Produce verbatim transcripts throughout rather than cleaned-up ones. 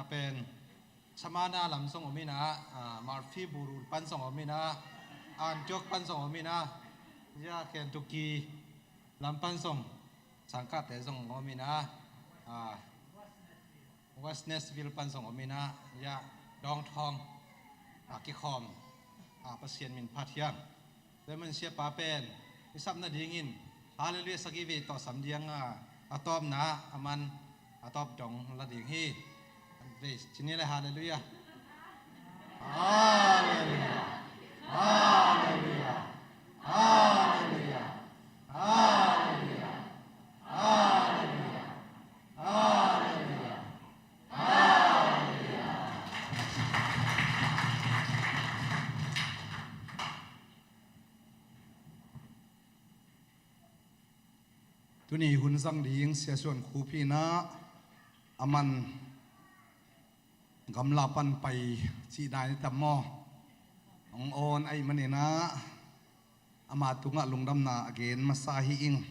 Pen Samana lam zong om in ah, ah, Murphy Burul pan zong om in ah, Antioch pan zong om in ah, ya Kentucky lam pan zong sangkahte zong om in ah, ah, West Nashville pan zong om in ah, ya dawngthawng a kikhawm a Pasian min phat hiam. Tua man siapa pen i sap nadingin Halleluiah sagih vei tawh sam ding a, a tawpna a man a tawp dong la ding hi. Vei cini le Halleluiah. Halleluiah. Halleluiah. Halleluiah. Halleluiah. Halleluiah. Halleluiah. Halleluiah. Tuni hun zang ding Sia Suan Khup hi in ah, a man gamla pan pai cih dan hi tam maw? Hong awn ahih manin ah, ama tungah lungdamna a gen masa hi ing.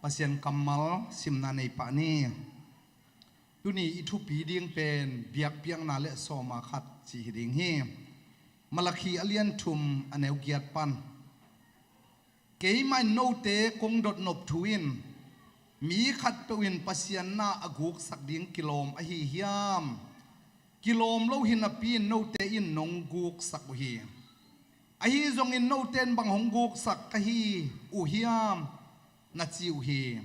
Pasian kammal simna nei pah ni. Tuni i thupi ding pen biakpiakna le sawma khat cih hi ding hi. Malakhi a lian thum a neu giat pan. Keimah in note kong dotnop thu in mi khatpeuh in Pasian na a guksak ding kilawm ahi hiam? Kilawm lo hi napi in note in nong guksak uh hi. Ahi zongin note in bang hong guksak ka hi uh hiam na ci uh hi.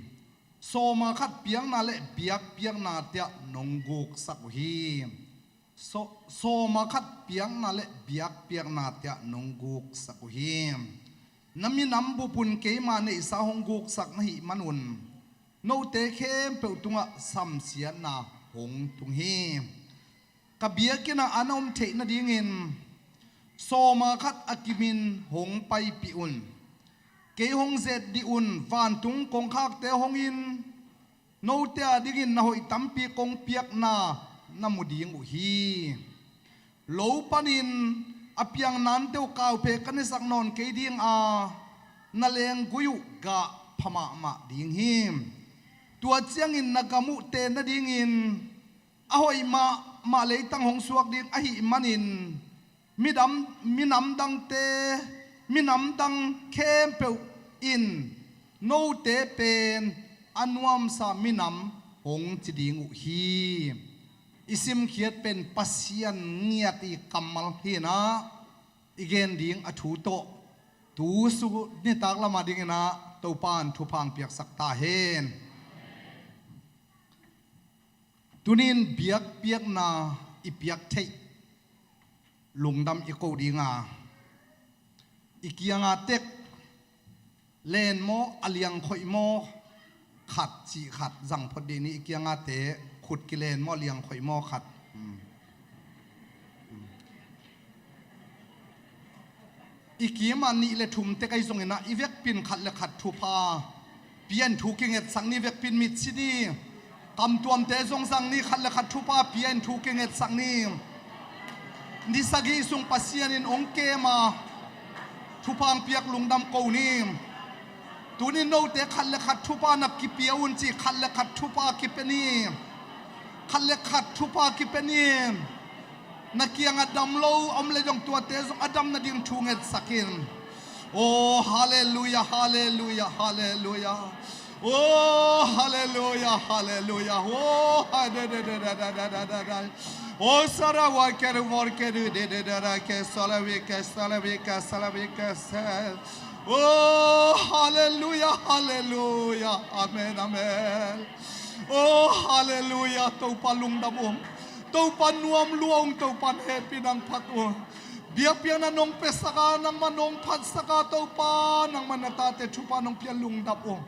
Sawma khat piakna le biakpiakna tiah nong guksak uh hi. Saw-, sawma khat piakna le biakpiakna tiah nong guksak uh hi. Na minam bup un keima neihsa hong guksak na hih manun note khempeuh tungah samsiatna hong tung hi. Ka biakinn ah an a om theih nadingin sawma khat a kimin hong paipih un. Kei hong zet dih un, vantung kongkhakte hong in note a dingin na hoih tampi kong piakna na mu ding uh hi. Lo panin a piang nante uh kauphe ka nesak nawn kei ding a, na lenggui uh gah pha mahmah ding hi. Tua ciangin na gam uh te nadingin a hoih mahmah leitang hong suak ding ahih manin midam, minam dangte, minam dang khempeuh in note pen a nuamsa minam hong ci ding uh hi. I simkhiat pen Pasian ngiat i kammal hi in ah, i gen ding a thu tawh tu su nitak lam a dingin ah Topa in thupha hong piaksak ta hen. Tunin biakpiakna i piak theih lungdam i ko ding a, i kianga tek len maw, a liangkhoih maw, khat cih khat zang phot dih ni. I kianga te khut kilen maw, liangkhoih maw, khat. Hmm. I kim ah nih le thum tek ahi zongin ah i vekpi in khat le khat thupha pia in thu kingetsak ni. Vekpi in mitsi ni. Kamtuamte zong zang ni. Khat le khat thupha pia in thu kingetsak ni. Ni sagih sung Pasian in hong kem a, thupha hong piak lungdam ko ni. Tunin note khat le khat thupha na kipia un ci. Khat le khat thupha kipia ni. Khat le khat thupha kipia ni. Na kiangah dam lo a om le zong tuate zong a dam nading thu ngetsak in. Oh, halleluiah, halleluiah, halleluiah. Oh, halleluiah, halleluiah. Oh, ha, de, de, de, de, de, de, de, de, de. Oh, sarawa keru vor keru de, de, de, de, ke, salawi ke, salawi ke, salawi ke, se. Oh, halleluiah, halleluiah. Amen, amen. Oh, halleluiah. Topa lungdam ung. Topa nuam lua ung. Topa hehpihna hong phat ung. Biakpiakna nong piasak a, nangmah nong phatsak a, Topa, nangmah na tate thupha nong pia lungdam ung.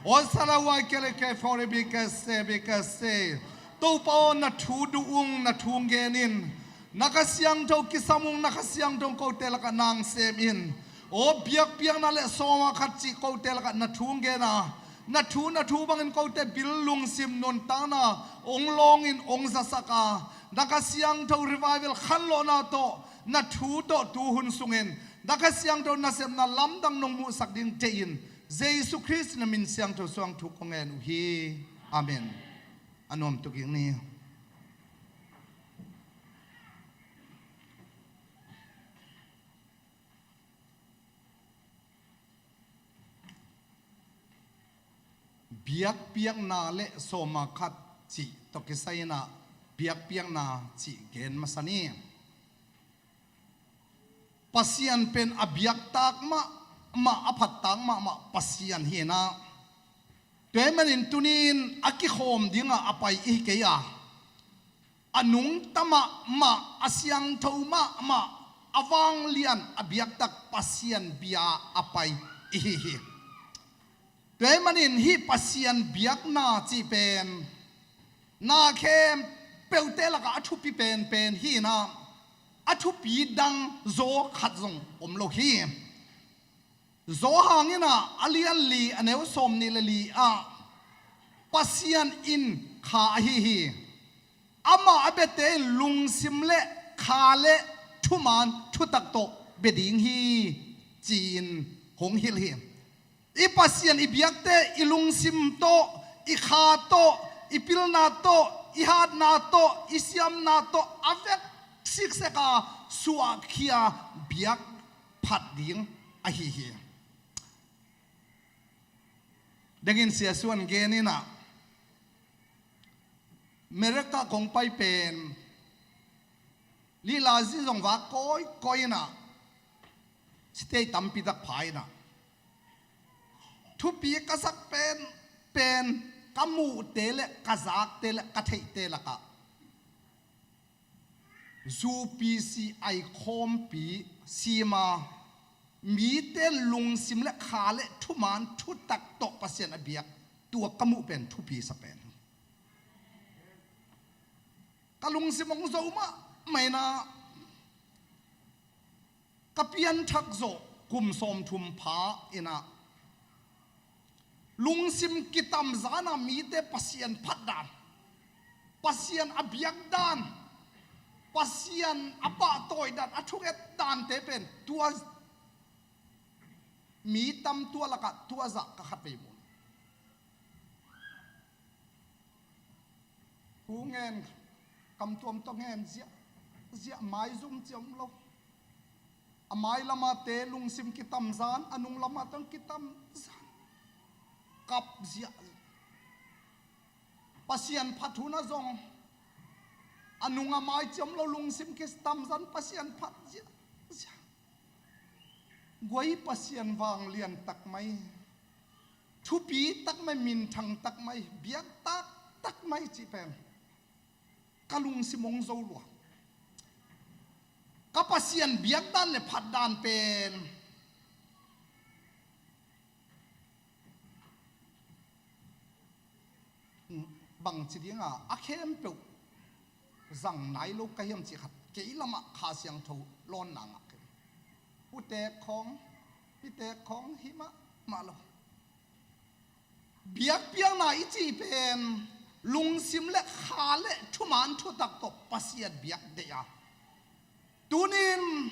Oh, salawai kele ke fore bi ke se, bi ke se. Topa aw, na thu duh ung, na thu gen in. Na Kha Siangtho kisam ung, na Kha Siangtho kote lakah nang sem in. Aw, biakpiakna le sawma khat cih kote lakah na thu gen a, na thu, na thu bangin kote bil, lungsim, nuntakna hong lawng in hong zasak a, na Kha Siangtho revival khanlawhna tawh, na thu tawh tu hun sungin na Kha Siangtho nasepna lamdang nong muhsak ding deih in, Jesu Khrist na min siangtho suang thu kong ngen uh hi. Amen. A nuam tuk ing ni. Biakpiakna le sawma khat cih tawh kisai inah biakpiakna cih gen masa ni. Pasian pen a biaktak mahmah, a phattak mahmah Pasian hi inah, tua ahih manin tuni-in a kikhawm dingah a pai i hi kei a, a nungta mahmah, a siangtho mahmah, a vanglian, a biaktak Pasian bia a pai i hi hi. Tua ahih manin hih Pasian biakna cih pen na khempeuhte lakah a thupi penpen hi inah, a thupi dang zaw khat zong om lo hi. Johan inah a lian li, a neu sawmnih le li ah, Pasian in kha ahi hi. Amah a biate in lungsim le kha le thuman thutak tawh bia ding hi, ci-in hong hilh hi. I Pasian i biakte i lungsim tawh, i kha tawh, i pilna tawh, i hatna tawh, i siamna tawh a vek siksek a suahkhia biak phat ding ahi hi. Dengin Sia Suan gen inah, America kong pai pen, lila zi zong vak kawikawi inah, state tampi tak pha inah, thupi ka sak pen, pen ka muhte le ka zakte le ka theihte lakah U P C I khawmpi sima, mite lungsim le kha le thuman thutak tawh Pasian a biak, tua ka muh pen thupi sa pen. Ka lungsim hong zo mahmah inah, ka pianthak zawh kum sawmthum pha inah, lungsim kitamzan a mite Pasian phat dan, Pasian a biak dan, Pasian a pahtawi dan, a thunget dante pen tua mi tam tua lakah tua zah ka khatvei mun. Thu ngen, kam tuamtuam ngen ziahziah, maizum ciam lo. A mai lamate lungsim kitamzan, a nung lamate kitamzan. Kap ziahziah. Pasian phat hun ah zong a nung a mai ciam lo, lungsim kitamzan, Pasian phat ziahziah. Guai Pasian vanglian tak mai, thupi tak mai, minthang tak mai, biaktak tak mai cih pen ka lungsim hong zo lua. Ka Pasian biakdan le phatdan pen bangci dinga a khempeuh zang nai lo ka hiam cih khat kei lamah Kha Siangtho lawnna ngah kei. Putek khawng, pitek khawng hi mahmah lo. Biakpiakna i cih pen lungsim le kha le thuman thutak tawh Pasian biak deih a, tunin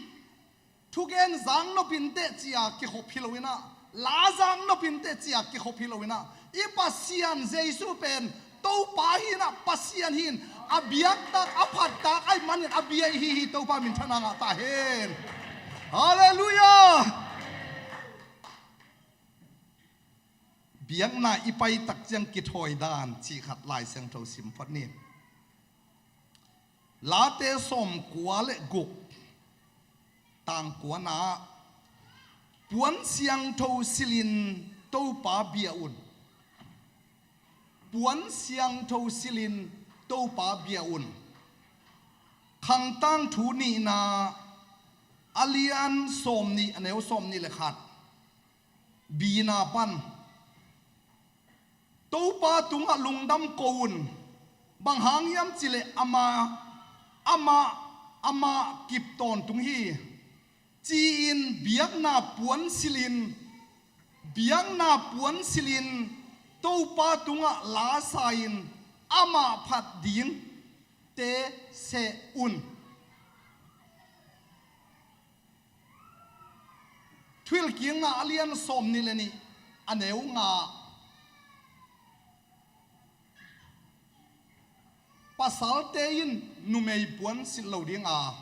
thugen zang nopin teh cia kikhop hi loinah, la zang nopin teh cia kikhop hi loinah, i Pasian Jesu pen Topa hinah, Pasian hin, a biaktak, a phattak ahih manin a bia i hi hi. Topa minthanna ngah ta hen. Halleluiah. Biakna i paitak ciang kithawi dan cih khat Lai Siangtho sim phot ni. Late sawmkua le guk, tang kuana ah, puan siangtho silhin Topa bia un. Puan siangtho silhin Topa bia un. Khangtang thu nihna a lian sawmnih, a neu sawmnih le khat. Bina pan, Topa tungah lungdam ko un. Bang hang hiam cihleh ama, ama, ama kip tawntung hi, ci-in biakna puan silhin, biakna puan silhin Topa tungah lasa-in amah phat dingte seh un. Thuhilhkikna a lian sawmnih le nih, a neu nga. Pasalte in numei puan silh lo ding a,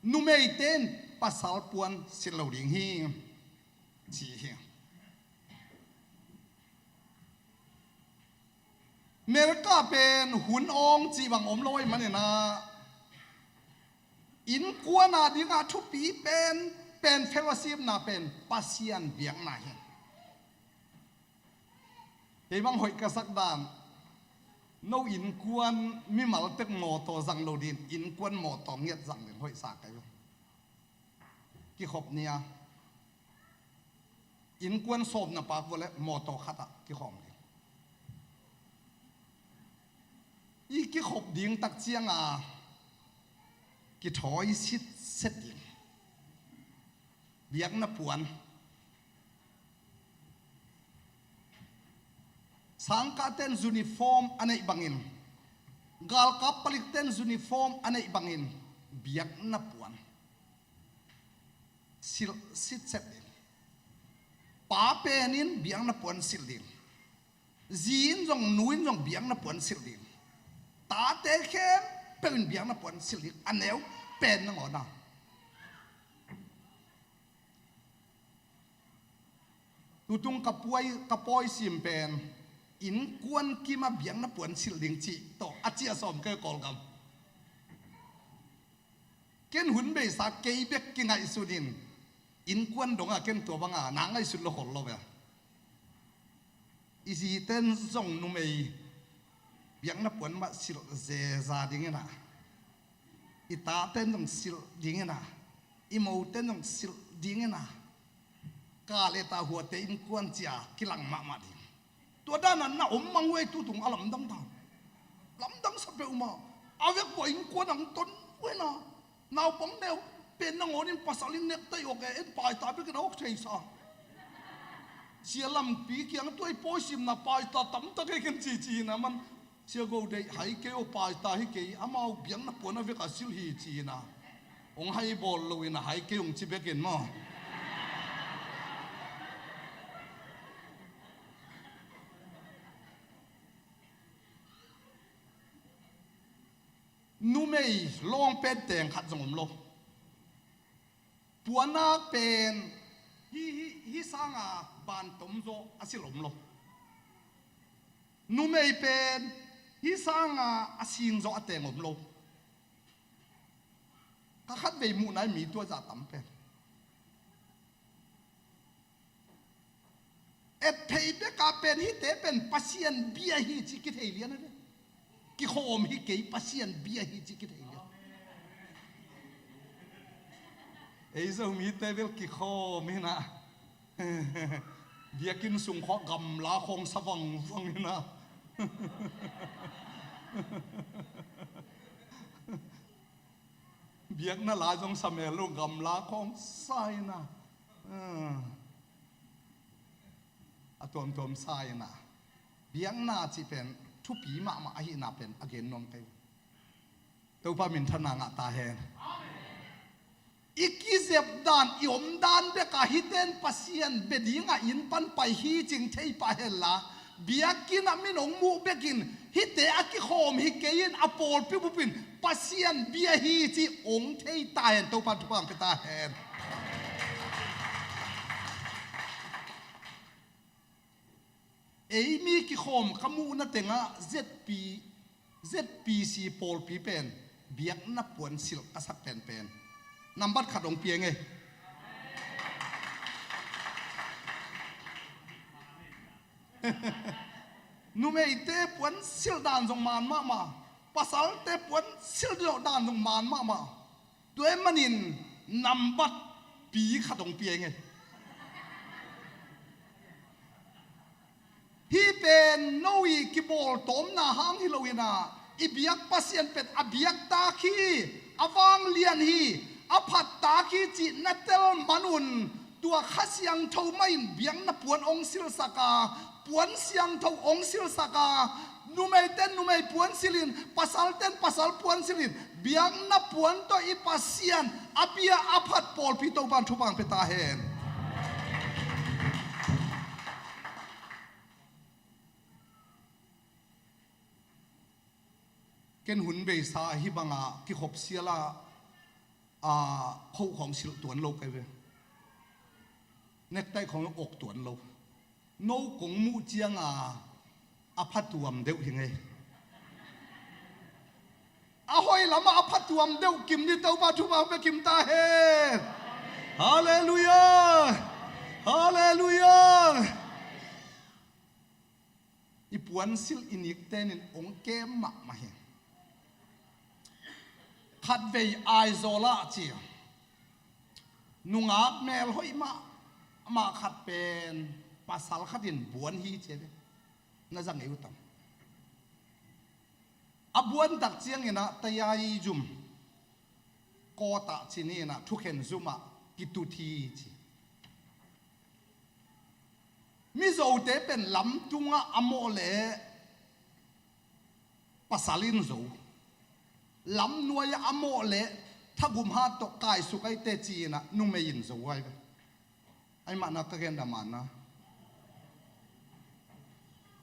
numeite in pasal puan silh lo ding hi, ci hi. America pen hun awng cih bang om lo ahih manin ah, innkuan a dingah thupi pen, pen fellowship na pen Pasian biakna hi. Kei bang hoih ka sak dan, no innkuan mimal tek mawtaw zang lo ding, innkuan mawtaw ngiat zang ding hoih sa ka hi. Kikhop ni a, innkuan sawm na pak vua leh mawtaw khat ah kikhawm ding. I kikhop ding tak ciang a kithawi sitset ding. Biakna puan. Sangkah ten uniform a neih bangin, galkap palik ten uniform a neih bangin, biakna puan silh sitset ding. Pa pen in biakna puan silh ding. Zi in zong, nu in zong biakna puan silh ding. Tate khempeuh in biakna puan silh ding. A neu pen nangawn a. Tutung ka puai, ka pawi sim pen innkuan kim a biakna puan silh ding cih tawh a ciah sawm kei Kawlgam. Ken hun beisa kei bek kingaihsun in, innkuan dong a ken tua bang a na ngaihsun lo khol lo ve. I zi ten zong numei biakna puan mah silh zeza ding in a, i ta ten zong silh ding in a, i mo ten zong silh ding in a, ka le ta huate innkuan cia kilang mahmah ding. Tua dan a na om mang uh ei, tutung a lamdang dan. Lamdang sa peuhmah. A vek vua innkuan ang ton uh hi na. Naupang neu pen nangawn in pasal in nektaih awk e, en paita bek in a awk thei sa. Sia lampi kiang tuai pawi simna paita tamtak e ken cici na man. Sia go deih hai kei aw, paita hi kei, amau biakna puan a vek a silh hi ci hi na. Hong hai bawl lo in a hai kei hong ci bek in maw. Numei lawng pen teng khat zong om lo. Puanak pen hi, hi, hi sanga ban tom zaw a silh om lo. Numei pen hi sanga a sing zaw a teng om lo. Ka khatvei muhna i mi tua zah tam pen. Et thei bek a pen hihte pen Pasian bia hi ci kithei lian a ve. Kikhawm hi kei, Pasian bia hi ci kithei lian. Ei Zomite bel kikhawm hi na. Biakinn sung khawng gamla khawng sa vangvang hi na. Biakna lai zong sa mel lo, gamla khawng sa hi na. Ah. A tuamtuam sa hi na. Biakna cih pen thupi mahmah ahihna pen a gen nuam kei. Topa minthanna ngah ta hen. I kizep dan, i om dan bek a hihte in Pasian bia ding a inn pan pai hi cing thei pah hen la, biakinn ah min hong muh bek in hihte a kikhawm hi kei in a pawlpi bup in Pasian bia hi ci hong thei ta hen. Topa thupha hong pia ta hen. Ei mi kikhawm ka muhna tengah Z P, Z P C pawlpi pen biakna puan silh ka sak penpen nambat khat hong pia ing e. Numeite puan silh dan zong man mahmah, pasalte puan silh dan zong man mahmah. Tua ahih manin nambat pi khat hong pia ing e. Hih pen no i kibawltawmna hang hi lo in a, i biak Pasian pen a biak tak hi, a vanglian hi, a phat tak hi cih na tel man un, tua Kha Siangtho mah in biakna puan hong silhsak a, puan siangtho hong silhsak a, numeite in numei puan silh in, pasalte in pasal puan silh in, biakna puan tawh i Pasian a bia a phat pawlpi Topa'n thupha hong pia ta hen. Ken hun beisa hih banga kikhop sial a, a, khoh khawng silh tuan lo ka hi ve. Nektaih khawng awk tuan lo. No kong muh cianga a phatuam deuh hi ngei. A hoih lamah a phatuam deuh kim ni, Topa thupha pia kim ta hen. Halleluiah. Halleluiah. I puansilh i nikten in hong kem mahmah hi. Khatvei Aizawl ah ci, nungak mel hoih mahmah khat pen pasal khat in buan hi ci ve. Na za ngei uh tam? A buan tak ciangin ah Tayai zum, kawtah ci ni in ah, thukhen zum ah kitut hi ci. Mizote pen lamtungah a mawh leh pasal in zo, lamnuai-ah a mawh leh thagum hat tawh kaisuk aite ci in ah numei in zo ai ve. Ai mahna ka gen dah, mahna.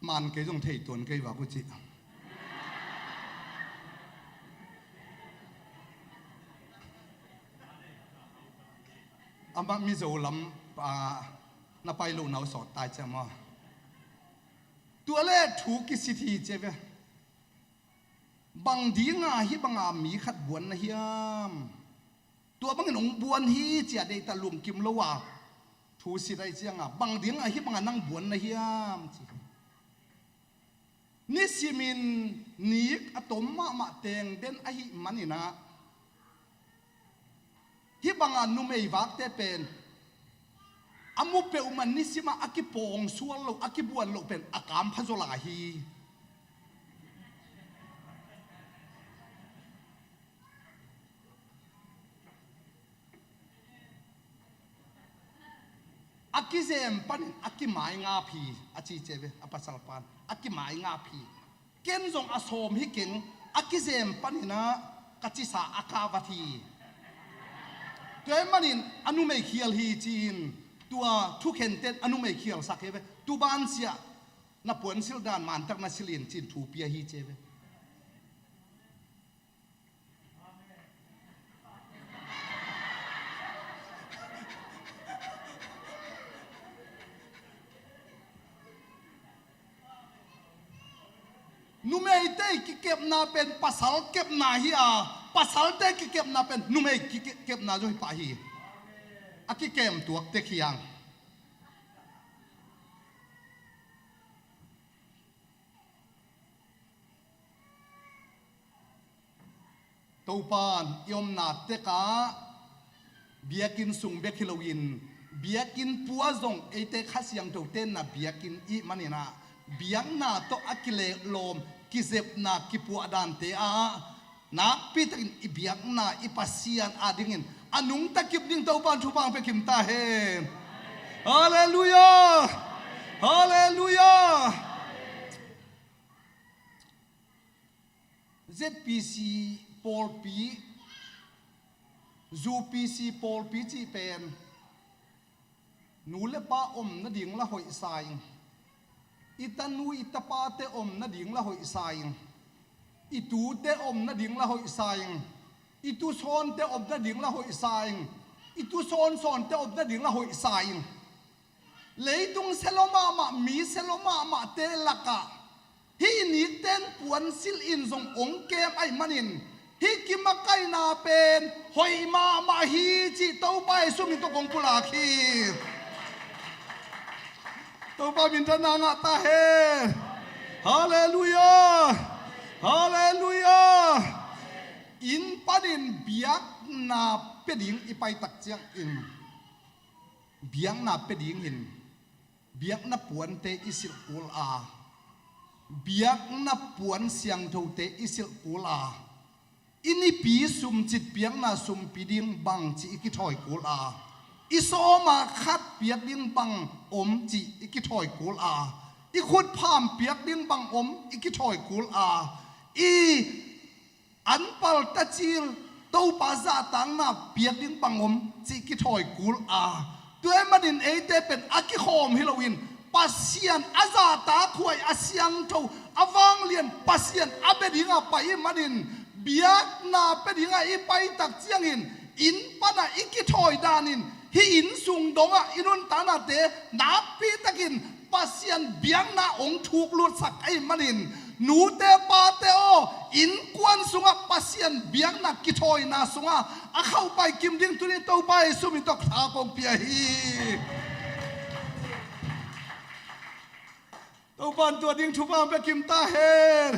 Man kei zong thei tuan kei vak uh cih. Amah Mizo lam, ah, na pai lohna uh sawt tai ciah maw? Tua le thu kisit hi ci ve. Bang dinga hih banga mi khat buan na hiam? Tua bangin hong buan hi ci-a deihtak lungkim lo a, thu sit ai cianga, bang dinga hih banga nang buan na hiam ci. Nisimin nik a tom mahmah teng den ahih manin ah, hih banga numei vakte pen a mu peuhmah nisimah a kipawng sual loh, a kibuan loh pen a kam pha zaw lai hi. A kizem panin a kimaingap hi, a ci ci ve, a pasal pan. A kimaingap hi. Ken zong a sawm hi keng, a kizem panin ah ka cisa a ka vat hi. Tua ahih manin a numei khial hi ci-in, tua thukhenten a numei khialsak hi ve. Tu ban siah, na puansilh dan mantak na silh in ci-in thu pia hi ci ve. Numeite kikepna pen pasal kepna hi a, pasalte kikepna pen numei kikepna zong hi pah hi. A kikem tuak tek hi hang. Topan i omna tekah biakinn sung bek hi loin, biakinn pua zong eite Kha Siangtho tenna biakinn i hih manin ah, biakna tawh a kilehlawm, kizepna, kipuah dante ah nakpi takin i biakna i Pasian adingin a nungta kip ding Topan thupha pia kim ta hen. Halleluiah! Halleluiah! Z P C pawlpi, zu P C pawlpi cih pen nu le pa om nading la hoih sa ing. I tanu i tapate om nading la hoih sa ing. I tute om nading la hoih sa ing. I tusawnte om nading la hoih sa ing. I tusawnsawnte om nading la hoih sa ing. Leitung selo mahmah, mi selo mahmahte lakah hih nikten puansilh in zong ong kem ahih manin, hih kimakaihna pen hoih mahmah hi cih Topa Jesuh min tawh kong pulak hi. Topa minthanna ngah ta hen. Halleluiah. Halleluiah. Inn panin biakna pia ding i paitak ciangin, biakna pia dingin biakna puante i silh kul a, biakna puan siangthote i silh kul a, i nipi sumcit biakna sumpi ding bang cih i kithawi kul a, i sawma khat piak ding bang om cih i kithawi kul a, i khutpham piak ding bang om i kithawi kul a, i an palta cil Topa zahtakna piak ding bang om cih kithawi kul a. Tua ahih manin eite pen a kikhawm hi loin, Pasian a zahtakhuai, a siangtho, a vanglian Pasian a bia dinga pai ahih manin, biakna pia dinga i paitak ciangin, inn pana i kithawi danin, hih inn sung dongah i nuntaknate nakpi takin Pasian biakna hong thuklutsak ahih manin, nute pate aw, innkuan sungah Pasian biakna kithawina sungah a khauhpai kim ding tuni Topa Jesu min tawh tha kong pia hi. Topa'n tua ding thupha hong pia kim ta hen.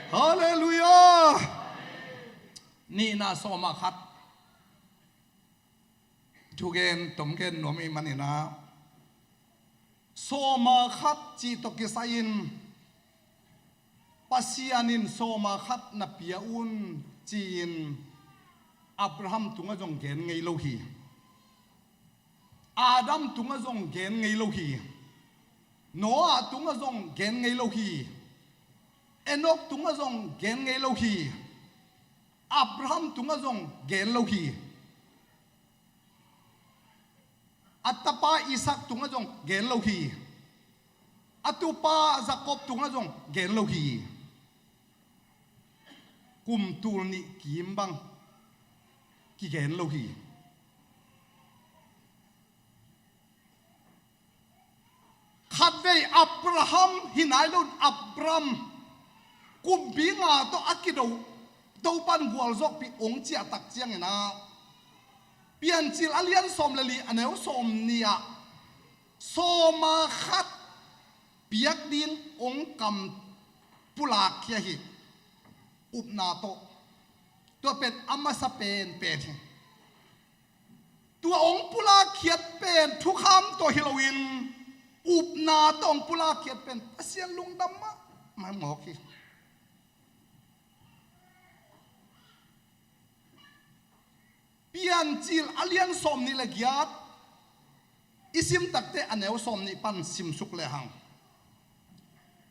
Halleluiah. Nihna, sawma khat. Thugen tomgen nuam ahih manin ah, sawma khat cih tawh kisai-in, Pasian in sawma khat na pia un ci-in Abraham tungah zong gen ngei lo hi. Adam tungah zong gen ngei lo hi. Noah tungah zong gen ngei lo hi. Enok tungah zong gen ngei lo hi. Abraham tungah zong gen lo hi. A tapa Isak tungah zong gen lo hi. A tupa Jakob tungah zong gen lo hi. Kum tul nih kim bang kigen lo hi. Khatvei Abraham hi nai lo, Abram, kumpi nga tawh a kido, Topa'n gualzawhpih hong ciah tak ciangin ah, Piancil a lian sawm le li, a neu sawm nih ah, sawma khat piak ding hong kam pulakkhia hi, upna tawh. Tua pen a masa penpen hi. Tua hong pulakkhiat pen thukham tawh hi loin, upna tawh hong pulakkhiat pen Pasian lungdam mahmah mawk hi. Piancil a lian sawm nih le giat i sim takte, a neu sawm nih pan simsuk lehang,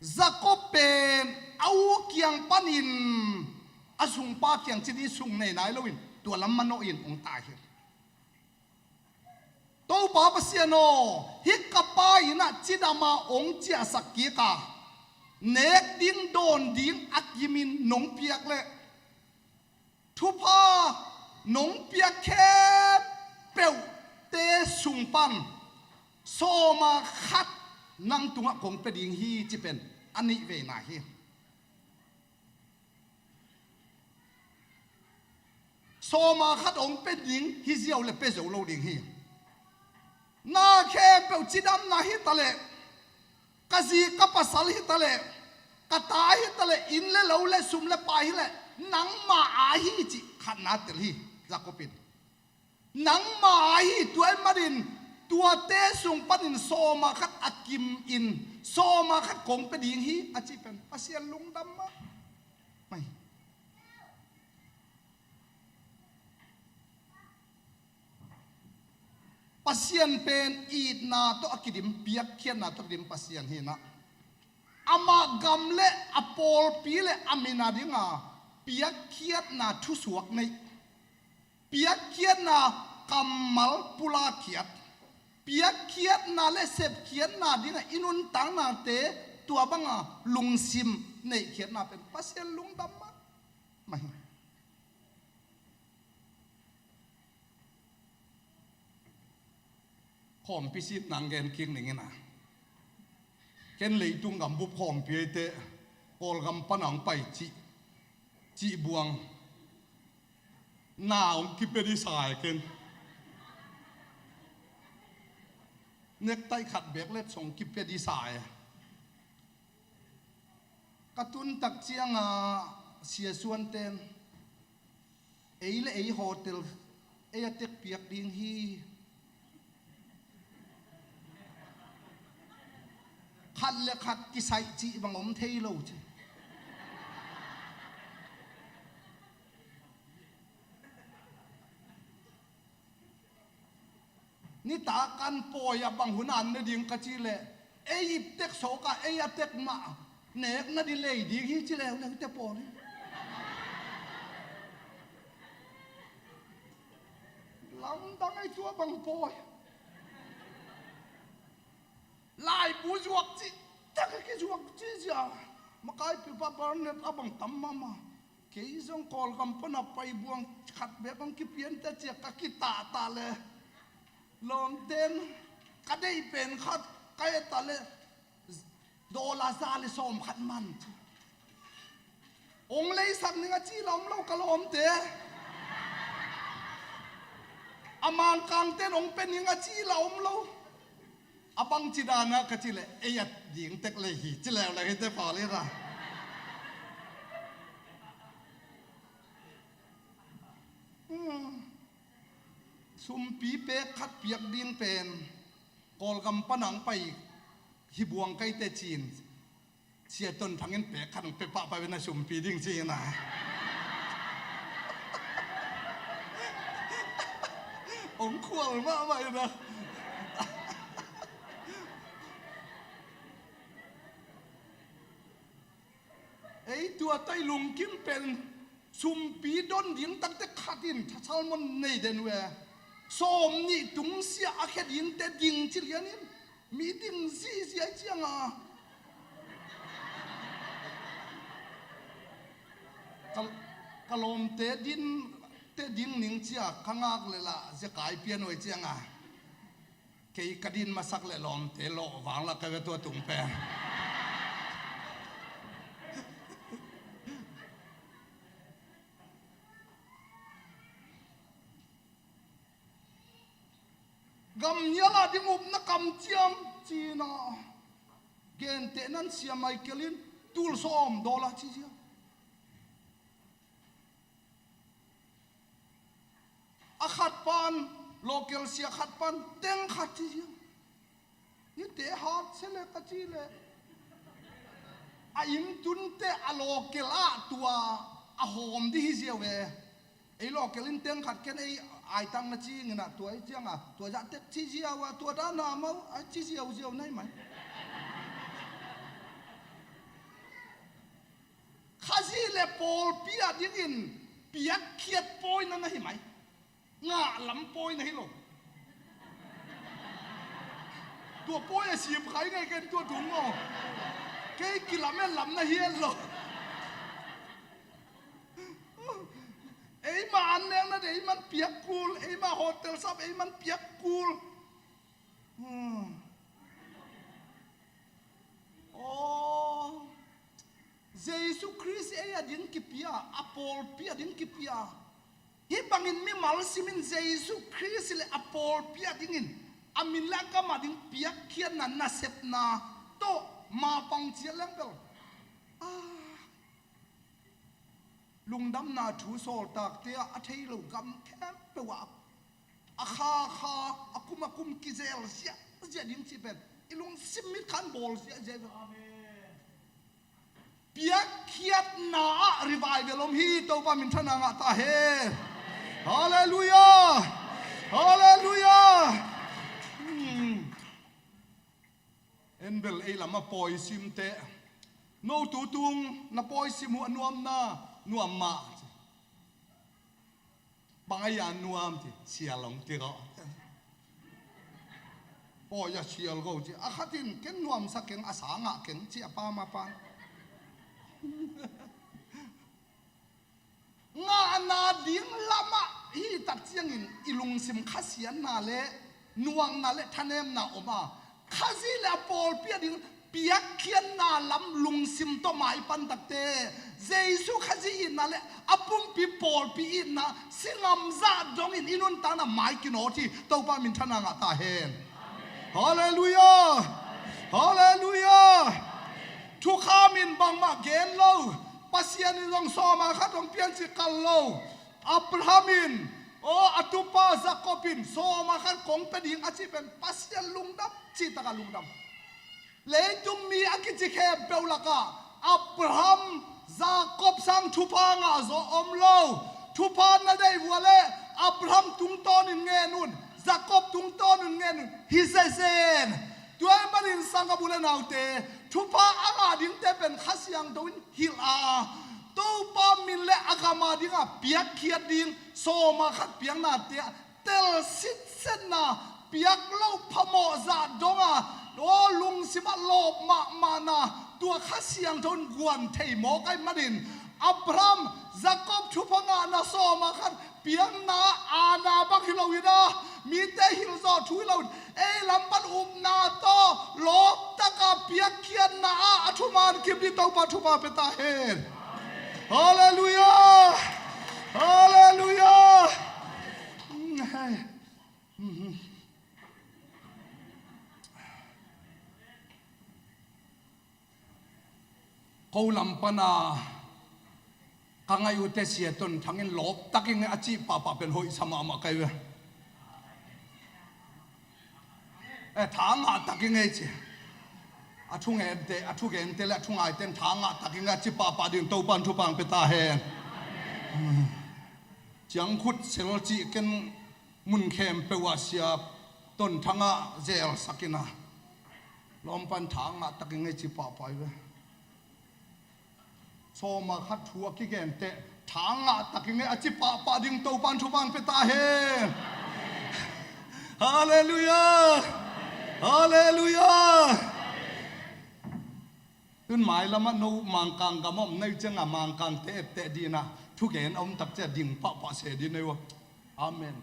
Jakob pen a u kiang panin a sungpa kiang ci ding sung nei nai loin tua lam manawhin hong tai hi. Topa Pasian aw, hih ka pa in ah cidam a hong ciahsak kik a, nek ding dawn ding a kimin nong piak leh, thupha nong piak khempeuhte sung pan sawma khat nang tungah kong pia ding hi, ci pen a nihveina hi. Sawma khat hong pia ding hi ziau le pia zo lo ding hi. Na khempeuh, cidamna hi taleh, ka zi ka pasal hi taleh, ka ta hi taleh, inn le lo le sum le pai hi leh, nangma a hi cih khatna tel hi. Jakob in, nangma a hi, tua ahih manin tuate sung panin sawma khat a kimin sawma khat kong pia ding hi, a cih pen Pasian lungdam mahmah hi. Pasian pen itna tawh a kidim, piakkhiatna tawh a kidim Pasian hi-in ah, amah gam le a pawlpi le a min a dingin piakkhiatna thusuak nei, piakkhiatna kammal pulakkhiat, piakkhiatna le sepkhiatna dingin i nuntaknate tua banga lungsim neihkhiatna pen Pasian lungdam mahmah hi. Khawmpi sit nang gen kik ning in ah, ken leitung gambup khawmpi ei teh, Kawlgam pan hong pai cih, cih buang na hong kipia ding sa e ken. Nektai khat bek le hong kipia ding sa e. Ka tun tak ciangin Sia Suan ten, ei le ei hotel, ei a tek piak ding hi. Khat le khat kisaih cih bang om thei lo ci. Nitak an pawi ah bang hun an ne ding ka cih leh, ei ip tek sawk a, ei a tek mah nek na ding lei ding hi ci leuleu te pawl hi. Lamdang ei tua bang pawi. Laibu zuak cih tak a kizuak cih zia. Makaipi pa Barnet a bang tam mahmah. Kei zong Kawlgam pan a pai buang khat bek hong kipian ta ci a ka kitahta le, lawmten, ka deih pen khat ka et ta le, Dollar za le sawm khat man ci. Ong leisak ning a ci la om lo ka lawmte. A Mangkangten ong pe ning a ci la om lo. A bang ci dana ka ci le, ei a ding tek le hi ci leu le hi te pau le ra. Hmm. Sumpi pek khat piak ding pen Kawlgam panang pai hi buang kai te cin. Sia Ton Thang in pek khat pe pah pai na sumpi ding ci na. Ong khual mahmah ina. Ei tua tai lungkim pen sumpi don ding takte khat in tha salmon nei den ve. Sawm nih tungsia a khe dingte ding ci lianin mi ding zihziah cianga ka, ka lawmte din te ding ning cia ka ngak le lah zekai pian oi cianga. Kei ka din masak le lawmte lawh vang la ka ve tua tung pen. Gamnial a ding upna kamciam cina gentehnan Sia Michael in tul sawm dollar ci zia. A khat pan, local sia khat pan teng khat ci zia. Hite hat se le ka ci le. A inntunte a local ah tua a hawm di hi ziau ve. Ei local in teng khat ken ei aitang na ci ngina tua ei cianga tua zah tek ci ziau a tua dana mau a ci ziau ziau nai mai. Khazih le pawlpi a dingin piakkhiat pawina na hi mai. Ngah lam pawina hi lo. Tua pawi a sim khai ngei ken tua tung maw. Kei kilam en lam na hi en lo. Eima an neng na de eiman piak kul, eima hotel sap eiman piak kul. Hmm. Aw, Jesu Khrist ei a ding kipia, a pawlpi a ding kipia. Hih bangin mimal simin Jesu Khrist le a pawlpi a dingin a min le a gam a ding piakkhiatna nasepna tawh mapang ciat leng bel. Ah. Lungdamna thu sawltakte ah a thei lo gam khempeuh ah a kha kha a kum a kum kizel ziahziah ding cih pen i lungsim mit khan bawl ziahziah ve. Amen. Piakkhiatna ah revival om hi. Topa minthanna ngah ta hen. Halleluiah. Halleluiah. Hmm. En bel ei lam a pawi simte no tutung na pawi sim uh a nuamna nuam mah. Bang a ia nuam ci sial long ti ko. Pawi a sial ko ci a khatin ken nuamsa keng a sa ngah keng ci a pa ma pan. Ngahna ding lamah hih tak ciangin i lungsim khasiatna le nuakna le thanemna om a, Khazih le a pawlpi a ding piakkhiatna lam lungsim tawh maipan takte Jesu Khazih itna le a pumpi pawlpi itna singam zah dongin i nuntakna mai kinawt hi. Topa minthanna ngah ta hen. Halleluiah. Halleluiah. Thukham in bangmah gen lo. Pasian in zong sawma khat hong pian ci kal lo. Abraham in, aw, a tupa Jacob in sawma khat kong pia ding a cih pen Pasian lungdam cih takah lungdam. Leitung mi a kici khempeuh lakah Abraham, Jacob sang thupha ngah zaw om lo. Thupha na deih vua le Abraham tungtawnin ngen un, Jacob tungtawnin ngen un. Hi zezen. Tua ahih manin sanggam u le naute, thupha a ngah dingte pen Kha Siangtho in hilh a, Topa min le a gam a dingah piakkhiat ding sawma khat piaknate ah tel sitsetna, piak loh phamawh zah donga, aw, lungsim ah lawp mahmahna, tua Kha Siangtho in guan thei mawk ahih manin Abraham, Jacob thupha ngahna sawma khat piakna ah ana bang hi lo in ah, Mite hilh zawh thu hi lo, ei lam pan upna tawh lawptaka piakkhiatna ah a thuman kim ding Topa thupha pia ta hen. Halleluiah! Halleluiah! Ko lam pana ka ngaih uh teh Sia Ton Thang in lawptak ing a cih pahpah pen hoihsa mahmah ka hi ve. Eh, tha ngah tak ing ei ci. A thungente, a thugente le a thungaite in tha ngah tak ing a cih pahpah ding Topa in thupha pia ta hen. Ciangkhut sel cih ken mun khempeuh ah Sia Ton Thang ah zelsak in a, lawm pan tha ngah tak ing ei cih pahpah hi ve. Sawma khat thu a kigen teh tha ngah tak ing ei a cih pahpah ding Topa in thupha pia ta hen. Halleluiah! Halleluiah! Tun mailam ah no Mangkang gam ah om na hih ciangin Mangkangte etteh ding a, thugen a om tak ciang ding pahpah se ding na hi uh a. Amen.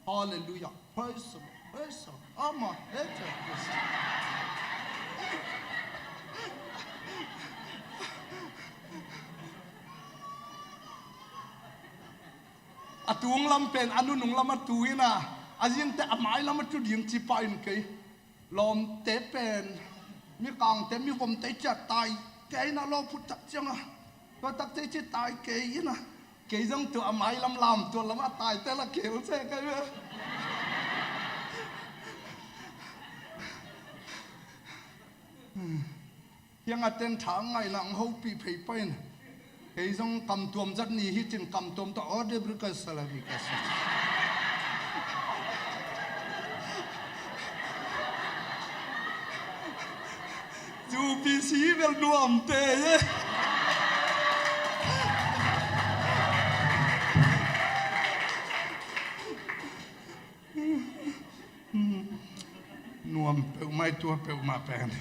Halleluiah. Praise the Lord. Praise the Lord. Amen. A tung lam pen a nunung lam ah tu in a, a zing teh a mailam ah tu ding ci pah in kei. Lawmte pen, Mikangte, mivomte ciah tai kei in a, lawphut tak ciang a, tua tak teh ci tai kei in a, kei zong tua a mailam lamtual lam a taite la kei uh se kei ve. Hiang a ten tha ngaihna hong hopih phei pah in. Kei zong kamtuam zat ni hi cin kamtuam tawh aw de brika salami ka sa. Zu P C bel nuamte ye. Nuam peuhmah i tua peuhmah pen.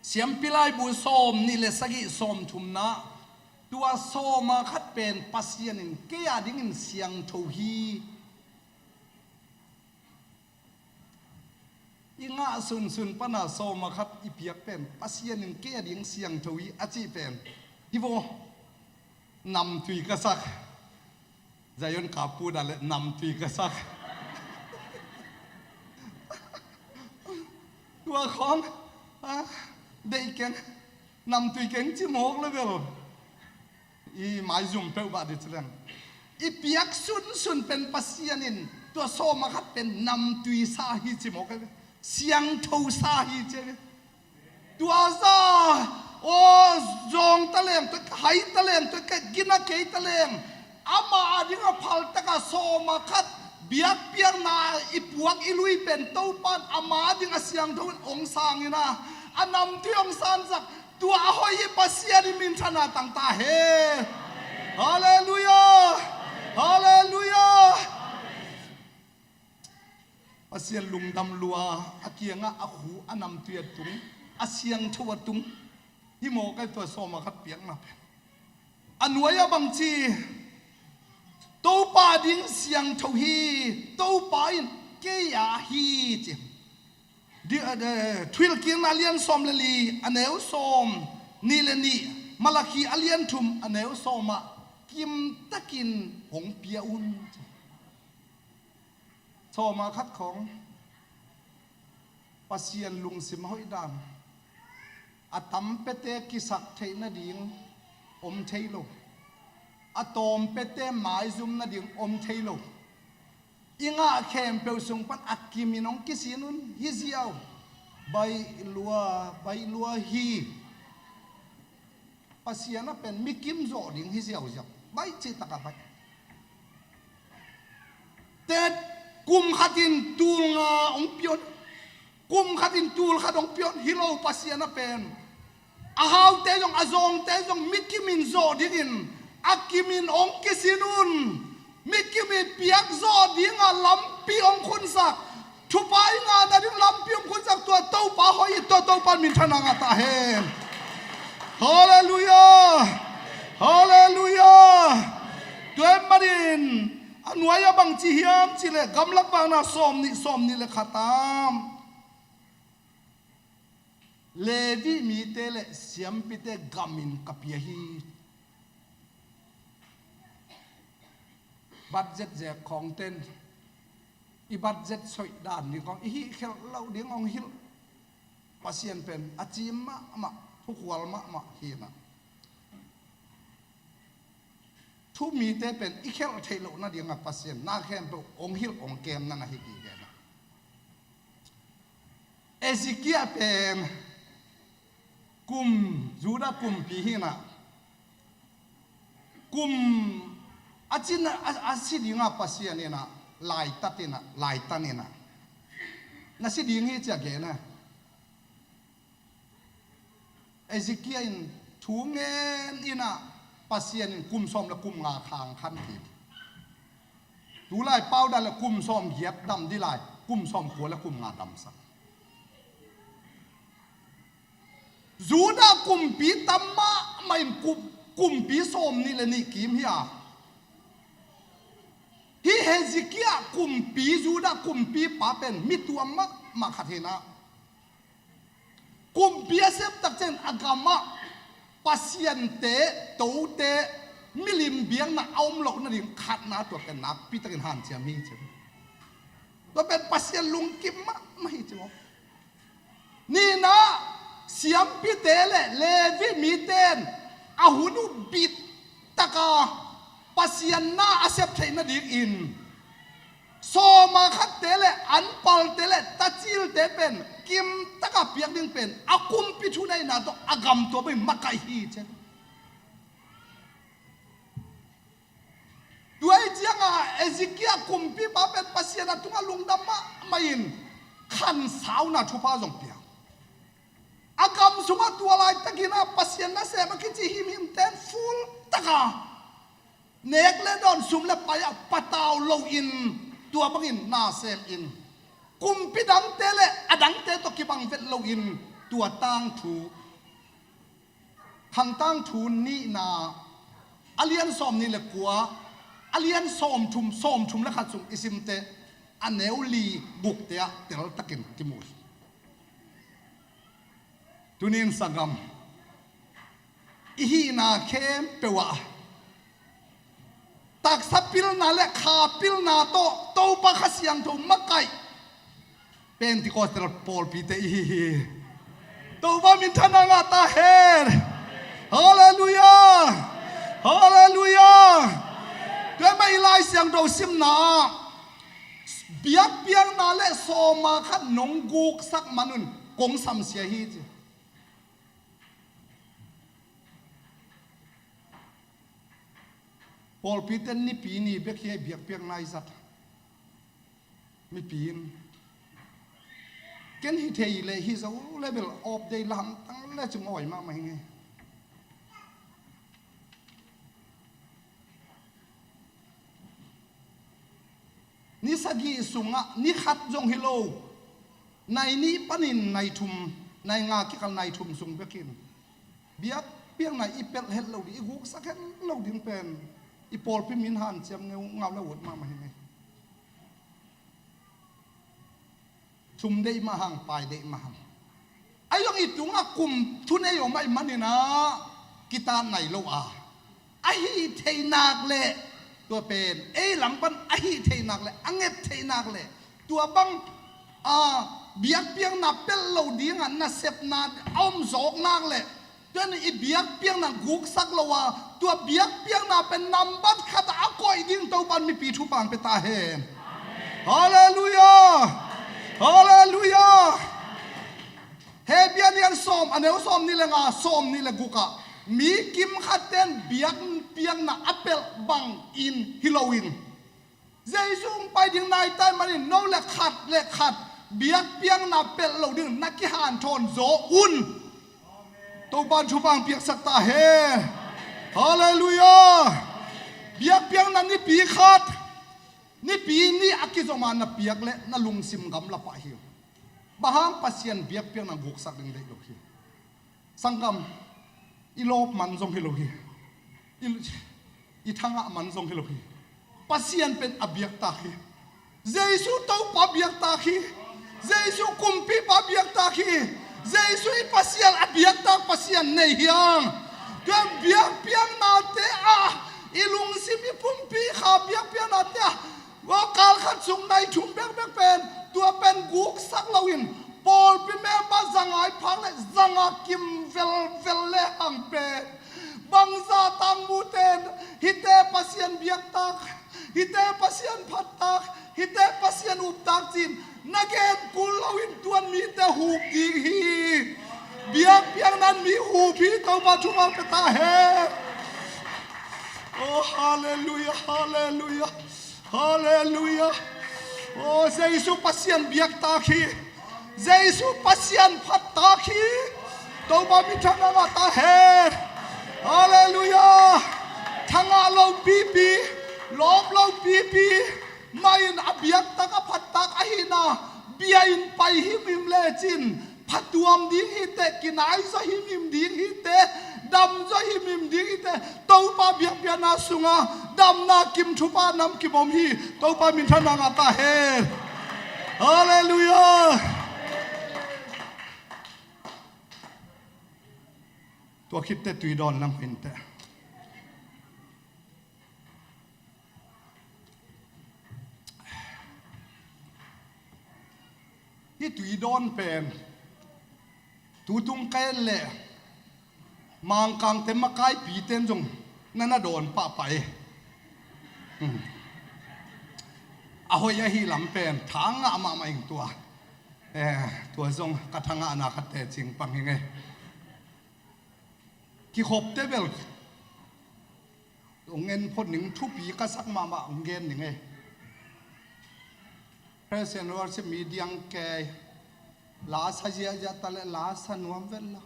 Siampi laibu sawm nih le sagih sawm thumna, tua sawma khat pen Pasian in kei a dingin siangtho hi. I ngah sunsun pana sawma khat i piak pen Pasian in kei a ding siangtho hi a cih pen hi vaw. Namtui ka sak. Zion ka put a le namtui ka sak. Tua khawng, ah, deih keng, namtui keng ci mawk le bel i maizum peuh bah dih ci leng. I piak sunsun pen Pasian in tua sawma khat pen namtui sa hi ci mawk e. Siangtho sa hi ci e. Tua za, aw, zawng taleng, tua hai taleng, tua ka gina kei taleng. Ama a ding a phaltaka sawma khat biakpiakna i puak i lui pen Topan ama a ding a siangtho in ong sang in a, a namtui ong sansak. Tua a hoih i Pasian i minthana tangta he. Halleluiah. Halleluiah. Pasian lungdam lua a kiangah a khu a namtui a tung, a siangtho a tung. Hi mawk ai tua sawma khat piakna pen. A nuai a bangci, Topa ding siangtho hi, Topa in kei a hi ci. Thuhilhkikna a lian sawm le li a neu sawm nih le nih, Malakhi a lian thum a neu sawmah kimtakin hong pia un ci. Sawma khat khawng Pasian lungsim a hoih dan a tampete kisak theih nading om thei lo. A tawmpete maizum nading om thei lo. I ngah khempeuh sung pan a kimin hong kisin un hi ziau. Baih lua, baih lua hi. Pasian a pen mi kim zawh ding hi ziauziau. Baih cih taka baih. Tet kum khatin tul nga hong pion. Kum khatin tul khat hong pion hi lo Pasian a pen. A haute zong a zawngte zong mi kimin zawh dingin a kimin hong kisin un. Mi kimin piak zawh dinga lampi hong khunsak. Thupha i ngah nading lampi hong khunsak tua Topa hoih i tua Topa minthana ngah ta hen. Halleluiah. Halleluiah. nuai-ah bangci hiam cihleh gamlak vakna sawm nih, sawm nih le khat ah Levi mite le siampite gamin ka pia hi. Budget zek khawngten i budget soih dan ding khawng, i hih khelh loh ding hong hilh Pasian pen a cim mahmah, thukhual mahmah hi na. Thu mite pen i khelh theih loh nadingah Pasian na khempeuh hong hilh hong kem na na hi kik e na. Hezekiah pen kum, Judah kumpi hi na. Kum a cin a, a si dingah Pasian in ah laitat in ah, laitan in ah, na si ding hi ci-a gen a. Hezekiah in thu ngen in ah Pasian in kum sawm le kum nga khang khan kik. Tulai pau dan le kum sawm giat dam dih lai, kum sawm kua le kum nga damsak. Judah kumpi tam mahmah in kum, kumpi sawm nih le nih kim hi a. Hih Hezekiah kumpi, Judah kumpipa pen mi tuam mahmah khat hi na. Kumpi a sep tak ciang a gamah pasiante, tote, milim biakna a om loh nading khatna tua pen nakpi takin hanciam hi ci. Tua pen Pasian lungkim mahmah hi ci maw. Nihna, siampite le Levi mite in a hun uh bit taka Pasian na a sep theih nadingin sawma khatte le anpalte le tacilte pen kim taka piak ding pen a kumpi thuneihna tawh a gamtuam in makaih hi ci. Tua hi ciangah Hezekiah kumpipa pen Pasian a tungah lungdam mahmah in khansauna thupha zong pia. A gam sungah tua laitakin ah Pasian nasem a kici himhimte in full taka nek le dawn, sum le pai ah patau loin tua bangin na sem in kumpi dangte le a dangte tawh kibang vet loin tua tangthu Khang Tangthu nihna a lian sawm nih le kua, a lian sawm thum, sawm thum le khat sung i simte a neu li gukte ah teltakin kimu hi. Tunin sanggam, i hihna khempeuh ah taksa pilna le kha pilna tawh Topa Kha Siangtho makaih Pentecostal pawlpite i hi hi. Topa minthanna ngah ta hen. Halleluiah. Halleluiah. Tua mah i Lai Siangtho simna ah biakpiakna le sawma khat nong guksak man un kong samsia hi ci. Pawlpite in Nipi ni bek hi a biakpiakna i zat. Mipi in ken hi thei leh hi zo leh bel off day la hamtang le cing awi mahmah hi ngei. Ni sagih sungah ni khat zong hi lo, nai nih panin nai thum, nai nga kikal nai thum sung bekin biakpiakna i pelh het lo ding, i guksak het lo ding pen i pawlpi min hanciam ngeungau le ut mahmah hi ngei. Thum deih mah hang, pai deih mah hang. Ahi zong i tungah kum thunei om ahih manin ah kitat nai lo a, a hih theih nak leh tua pen ei lam pan a hih theih nak leh a nget theih nak leh tua bang a biakpiakna pelh lo dingah nasepna a om zawk nak leh tua i biakpiakna guksak lo a, tua biakpiakna pen nambat khat ah a koih ding Topan mipi thupha pia ta hen. Halleluiah. Halleluiah. Hebru a lian sawm, a neu sawm nih le nga, sawm nih le guk ah mi kim khat ten biakpiakna a pelh bangin hi loin Jesu hong pai ding nai ta ahih manin no le khat le khat biakpiakna pelh lo ding na kihanthawn zaw un. Topan thupha piaksak ta hen. Halleluiah. Biakpiakna nipi khat, nipi nih a kizom a na piak leh na lungsim gamla pah hi. Bang hang? Pasian biakpiakna guksak ding deih lo hi. Sanggam, i lawp man zong hi lo hi. I, i thangah man zong hi lo hi. Pasian pen a biaktak hi. Jesu Topa biaktak hi. Jesu kumpipa biaktak hi. Jesu i Pasian a biaktak Pasian nei hi hang. Tua biakpiaknate ah i lungsim i pumpi kha biakpiaknate ah, tua kal khat sung nai thum bekbek pen, tua pen guksak loin pawlpi member za nga i phak le za nga kim velvel le hang pen, bangzah tangmuten hihte Pasian biaktak, hihte Pasian phattak, hihte Pasian uptak ci-in na gen kul loin tuan mite hup ding hi. Biakpiakna in mi hup hi. Topa thupha pia ta hen. Oh, halleluiah, halleluiah, halleluiah. Oh, Jesu Pasian biaktak hi. Jesu Pasian phattak hi. Topa minthanna ngah ta hen. Halleluiah. Thangah lo pipi, lawp lo pipi mah in a biaktak a phattak ahihna bia-in pai himhim lecin, phatuam ding hi teh, kinaizaw himhim ding hi teh, damzaw himhim ding hi teh, Topa biakpiakna sungah damna kim, thupha nam kim om hi. Topa minthanna ngah ta hen. Halleluiah. Tua khit teh tui dawn lang hi inteh. Hih tui dawn pen tu tung ka en leh Mangkangte makaipite in zong na na dawn pahpah hi. Hmm. A hoih ahih lam pen tha ngah mahmah ing tua. Eh, tua zong ka tha ngahna khat tecing pang hi ing ei. Kikhopte bel hong en phot ning, thupi ka sak mahmah hong gen ning ei. Praise and worship mi diang kei. La sa ziahziah ta leh la sa nuam vet lo.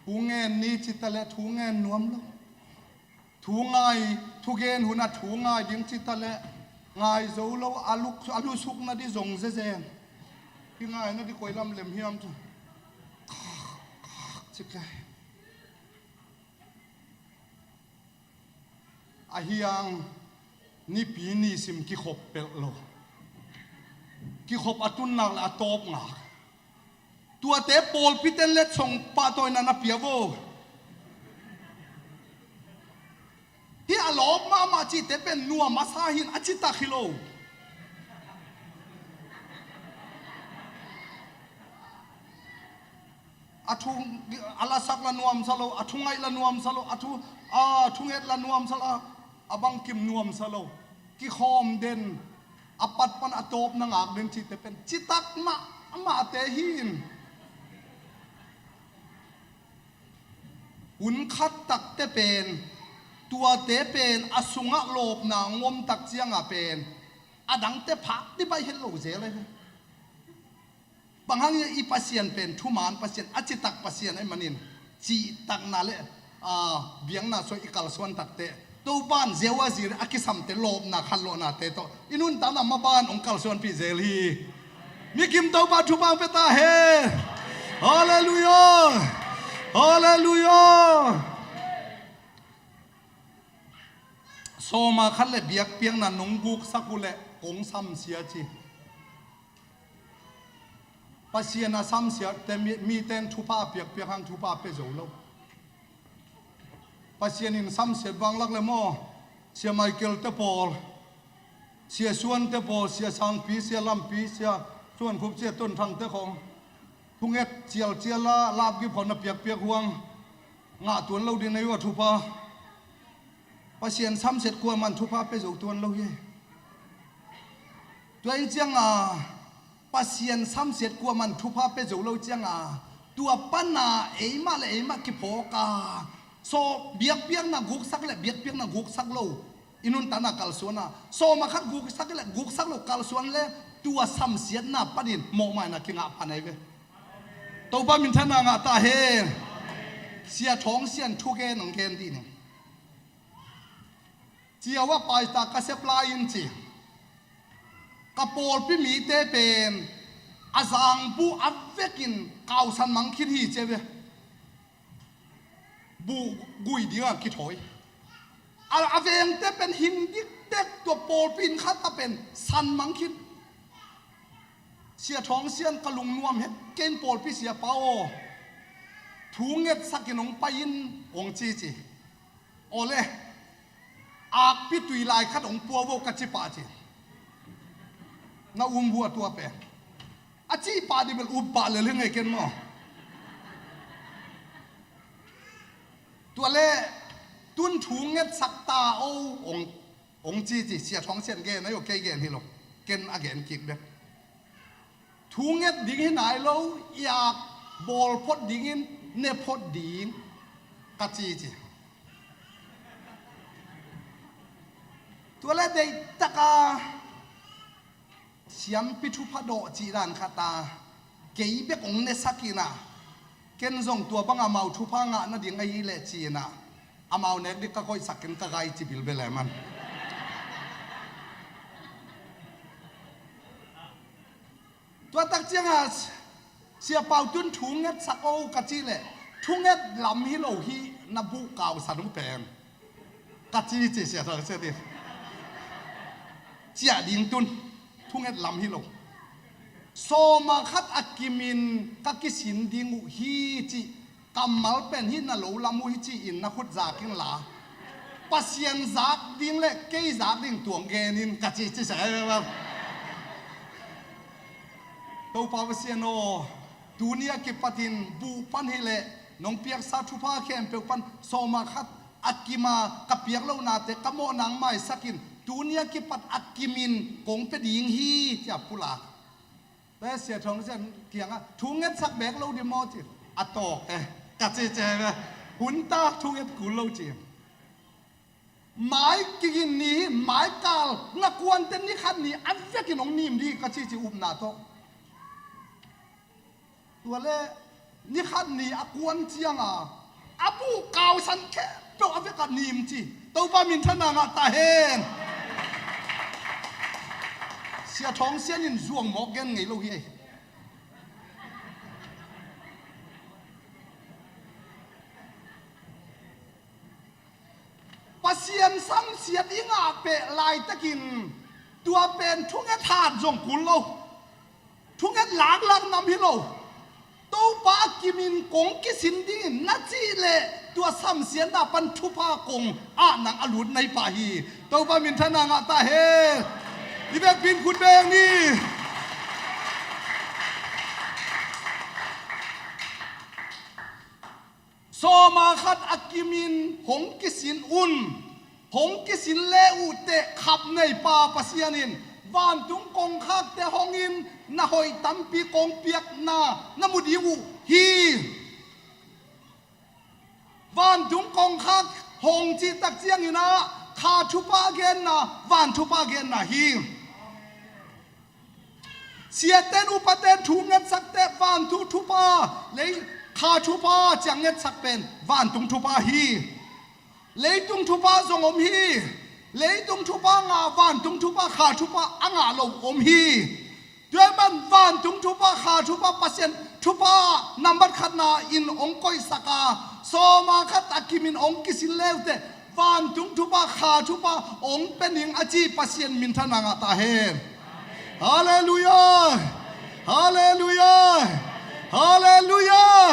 Thu ngen ni ci ta leh thu ngen nuam lo. Thu ngai, thugen hun ah thu ngai ding ci ta leh ngai zo lo, a lu, a lusuk nading zong zezen. Kingai nading koi lam lem hiam ci. Ci kei. Ahi hang nipi nisim kikhop pelh lo. Kikhop a tun nak leh a tawp ngak. Tuate pawlpite in letsong pahtawina na pia vo. Hih a lawp mahmah cihte pen nuam a sa hi in a citak hi lo. A thu, a lasak la nuamsa lo, a thungaih la nuamsa lo, a thu, a thunget la nuamsa lo, a bangkim nuamsa lo. Kikhawm den, a pat pan a tawpna ngak den cihte pen citak mahmahte hi in. Hun khat takte pen, tuate pen a sungah lawpna ngom tak ciangah pen a dangte phak dih baih het lo zel ahi ve. Bang hang hiam, i Pasian pen thuman Pasian, a citak Pasian ahih manin, cihtakna le, aa, biakna sung i kalsuan takteh Topa in ziau a zir a kisamte lawpna khanlawhnate tawh i nuntakna maban hong kalsuanpih zel hi. Mi kim Topa thupha pia ta hen. Halleluiah. Halleluiah. Sawma khat le biakpiakna nong guksak uh leh kong samsia ci. Pasian a samsiatte mi, mite in thupha a piakpiak hang thupha a pia zo lo. Pasian in samsiat vanglak le maw, Sia Michael te pawl, Sia Suan te pawl, Sia Sangpi, Sia Lampi, Sia Suan Khup, Sia Ton Thang te khong thunget cialcial a lapgip khong na piakpiak huang ngah tuan lo ding na hi uh a thupha. Pasian samsiat kuaman thupha pia zo tuan lo hi. Tua in cianga Pasian samsiat kuaman thupha pia zo lo cianga, tua pana eimah le eimah kiphawk a, saw biakpiakna guksak le biakpiakna guksak lo i nuntakna kalsuan a, sawma khat guksak le guksak lo kalsuan le tua samsiatna panin mawhmaina kingah pan ahi ve. Topa minthanna ngah ta hen. Sia Thawng Sian thugen hong gen dih ning. Ciau ah paita ka sep lai in ci. Ka pawlpi mite pen a zangbuh a vekin kausan mang khin hi ci ve. Buh gui dingah kithawi. A, a vengte pen hin dik Tua pawlpi inn khat a pen san mang khin. Sia Thawng Sian ka lungnuam het, ken pawlpi siapa aw, thu ngetsakin hong pai in hong ci ci. Awle, akpi tui lai khat hong pua vo ka ci pah ci. Na um vua tua pen. A ci pah dih bel up pah lel hi ngei ken maw. Tua le tun thu ngetsak ta o hong, hong ci ci. Sia Thawng Sian gen ahi lo, kei gen hi lo. Ken a gen kik bek. Thu nget ding hi nai lo, iak bawl phot dingin ne phot ding ka ci ci. Tua le deihtaka siampi thupha dawh cih dan khat a kei bek hong nesak in a, ken zong tua bang amau thupha ngah nading ahi leh ci in a, amau nek dih ka koihsak ken ka gai ci bilbel e man. Tua tak cianga Sia Pau tun thu ngetsak o ka cih leh, thu nget lam hi lo hi na buh kausan uh pen ka ci ci. Sia Thawng Sian in ciah ding tun thu nget lam hi lo. Sawma khat a kimin ka kisin ding uh hi cih kammal pen hih na lo lam uh hi ci-in na khut zak in la, Pasian zak ding le kei zak ding tuang gen in ka ci ci sa. Topa Pasian aw, tuni a kipatin buh pan hileh nong piaksa thupha khempeuh pan sawma khat a kima ka piak lohnate ka mawh nang maisakin tuni a kipat a kimin kong pia ding hi cia pulak. Te Sia Thawng Sian kiangah thu ngetsak bek lo dih maw ci. A tawk e ka ci ce ve. Hunta thu nget kul lo ci. Mai kigin ni hi, mai kal na kuante ni khat ni a vekin hong nim dih ka ci ci upna tawh. Tua le ni khat ni a kuan cianga a buh kausan khempeuh a vekah nim ci. Topa minthanna ngah ta hen. Sia Thawng Sian in zuang mawk gen ngei lo hi ei. Pasian samsiat i ngah peh laitakin tua pen thunget hat zong kul lo. Thunget laklak nam hi lo. Topa a kimin kong kisin dingin na cih leh tua samsiatna pan thupha kong ah nang a lut nai pah hi. Topa minthanna ngah ta hen. I vekpin khut beng ni. Sawma khat a kimin hong kisin un. Hong kisin le uh teh khap nei pa Pasian in vantung kongkhakte hongin na hoih tampi kong piakna na mu ding uh hi. Vantung kongkhak hong cih tak ciangin ah kha thupha genna, van thupha genna hi. Siaten upaten thu ngetsakte vantung thupha, lei kha thupha ciang ngetsak pen vantung thupha hi. Leitung thupha zong om hi. Leitung thupha ngah vantung thupha kha thupha a ngah lo om hi. Tua man vantung thupha kha thupha Pasian thupha nambat khatna in hong koihsak a, sawma khat a kimin hong kisin leute vantung thupha kha thupha hong pe ning a ci Pasian minthanna ngah ta hen. Halleluiah. Halleluiah. Halleluiah.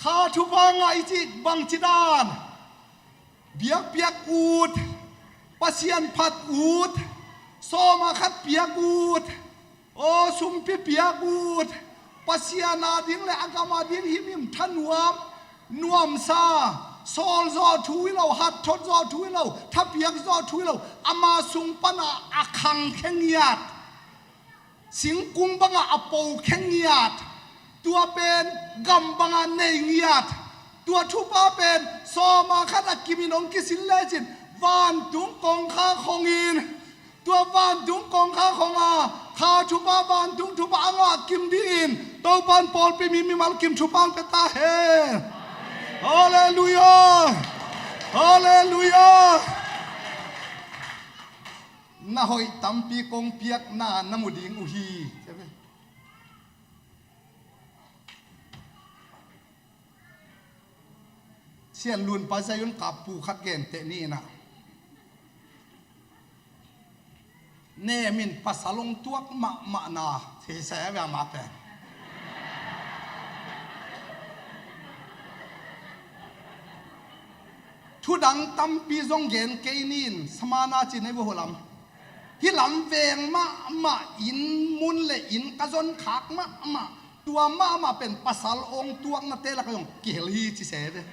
Kha thupha ngah i cih bangci dan? Biakpiak ut. Pasian phat ut. Sawma khat piak ut. Aw sumpi piak ut. Pasian a ding le a gam a ding himhim thanuam nuamsa. Sawl zawh thu hi lo, hatthot zawh thu hi lo, thapiak zawh thu hi lo, ama sung pana a khang khengiat, singkung bangah a po khengiat, tua pen gam bangah nei ngiat. Tua thupha pen sawma khat a kimin hong kisin lecin vantung kongkhak hongin, tua vantung kongkhak honga kha thupha vantung thupha a ngah kim dingin Topan pawlpi mi mimal kim thupha hong pe ta hen. Halleluiah. Halleluiah. Na hoih tampi kong piakna na mu ding uh hi. Sian Lun pa Zayun kappu khat genteh ni inah, Nem in pasal hong tuak mahmah na, ci se ve ama pen. Thudang tampi zong gen kei nin, samana ci nei vo hulam. Hih lam veng mahmah, inn mun le inn ka zon khak mahmah, tua mahmah pen pasal hong tuaknate lakah zong kihel hi ci se ve.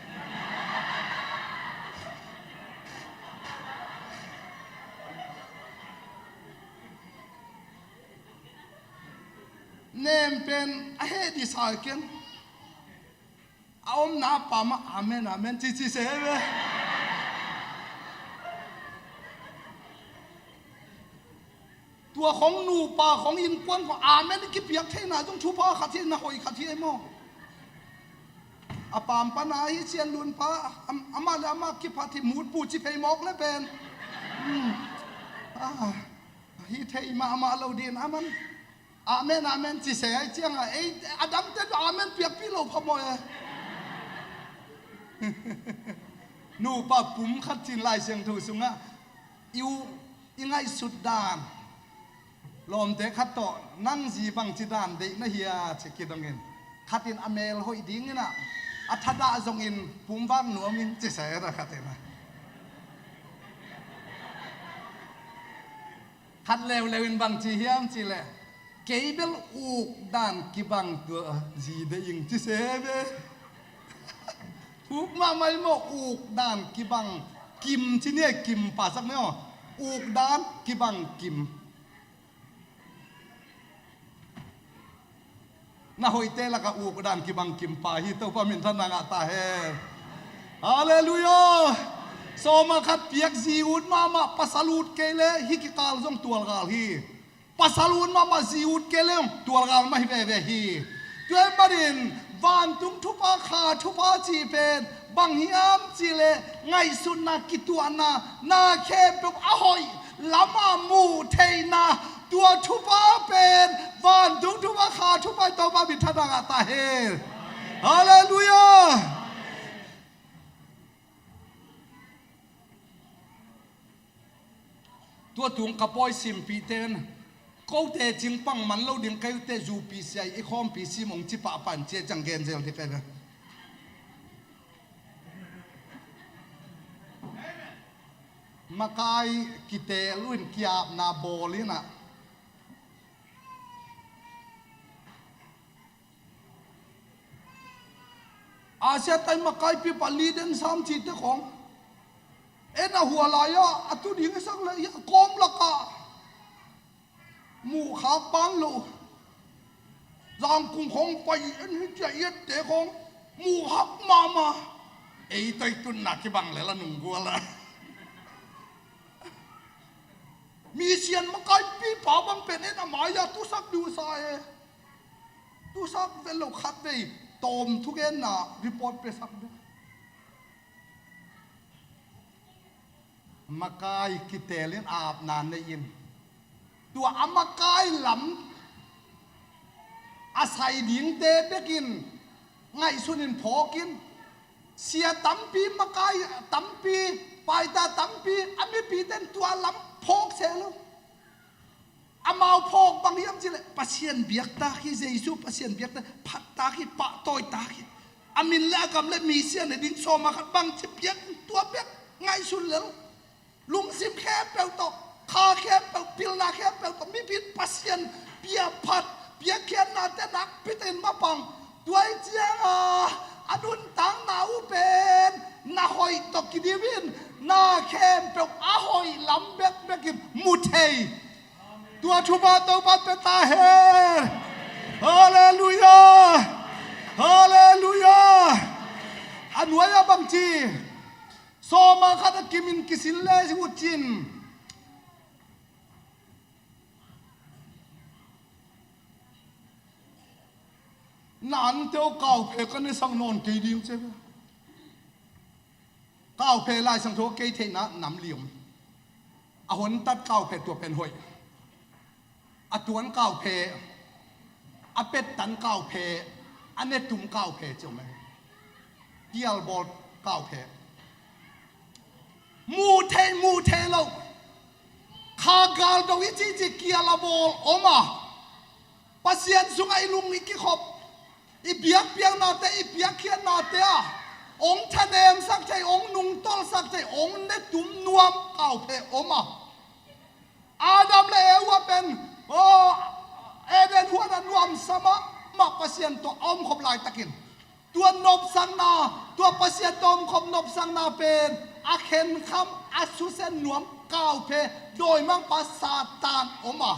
Nem pen a heh dih sa ken. A omna pa mah amen, amen ci ci se ve. Tua khong nupa khong innkuan khong amen i kipiak theihna zong thupha khat hi, na hoih khat hi ei maw? A pam pana hi Sian Lun pa, am-, amah le amah kiphat hi, mut pu ci phei mawk le pen. Hmm. Ah, hi thei mahmah lo din aman. Amen, amen ci se ai cianga, ei, a dangte amen piakpih lo phamawh e. Nupa pum khat cin Lai Siangtho sungah i u, i ngaihsut dan. Lawmte khat tawh, nang zi bangci dan deih na hia ci kidongin. Khatin a mel hoih dingin ah, a thadah zongin pumvak nuamin ci se ta khatin ah. Khat leuleu in bang ci hiam cih leh, kei bel uk dan kibang tua zi deih ing ci se ve. Uk mahmah i maw, uk dan kibang kim ci ni e, kim pasak ni aw. Uk dan kibang kim. Na hoihte lakah uk dan kibang kim pa hi, Topa minthanna ngah ta hen. Halleluiah. Sawma khat piak zi ut mahmah, pasal ut kei le hih kikal zong tualgal hi. Pasal ut mahmah, zi ut kei le zong tualgal mah hi veve hi. Tua ahih manin vantung thupha, kha thupha cih pen bang hiam cih leh ngaihsutna, kituahna, na khempeuh a hoih lama muh theihna, tua thupha pen vantung thupha, kha thupha, Topa minthanna ngah ta hen. Halleluiah. Tua tung ka pawi simpihte in, kote cingpang man lo ding, kei ute zupi sia i khawmpi sim hong ci pahpah in ci a ciang gen zel dih kai ve. Makai kiteel uh in kiapna bawl in ah, Asia tai makaipi pa Liden Sam cite khong, en a hua lai-ah a tu ding i sak le, i a kawm lakah muhkhak ban lo. Zangkung khong pai en hi cia i ette khong muhkhak mahmah. Ei toi tunna kibang le la nunggual a. Misian makaipi pa bang pen en a mai-ah tusak duhsa e. Tusak vel lo, khatvei tawm thugenna report piasak bek. Makai kiteel in apna nei in, tua a makai lam a sai dingte bekin ngaihsun in phawk in, sia tampi, makai tampi, paita tampi, a mipite in tua lam phawk se lo. Amau phawk bang hiam cih leh Pasian biaktak hi, Jesu Pasian biaktak, phattak hi, pahtawitak hi. A min le a gam le misian hi ding sawma khat bangci piak, tua piak ngaihsun lel. Lungsim khempeuh tawh, kha khempeuh, pilna khempeuh tawh, mipi in Pasian piaphat, piakkhiatnate nakpi takin mapang. Tua ahih cianga a nuntakna uh pen na hoih tawh kidim in, na khempeuh a hoih lam bekbekin mu thei. Tua thupha Topa pia ta hen. Halleluiah. Halleluiah. A nuai-ah bangci, sawma khat a kimin kisin le uh cin, na ante uh kauphe ka nesak nawn kei ding ci ve. Kauphe Lai Siangtho kei theihna nam li om. A hontat kauphe tua pen hoih. A tuan kauphe, a pettan kauphe, a netum kauphe ci om e. Kialbawl kauphe. Muh theih, muh theih lo. Kha galdo i cihcih kial a bawl om a, Pasian sungah i lung i kikhop, i biakpiaknate, i piakkhiatnate ah hong thanemsak thei, hong nungtolhsak thei, hong netum nuam kauphe om a. Adam le Eva pen, aw, Eden huan a nuamsa mahmah Pasian tawh a omkhop laitakin, tua nopsakna, tua Pasian tawh omkhop nopsakna pen a khenkham, a susia nuam kauphe, dawimangpa Satan om a.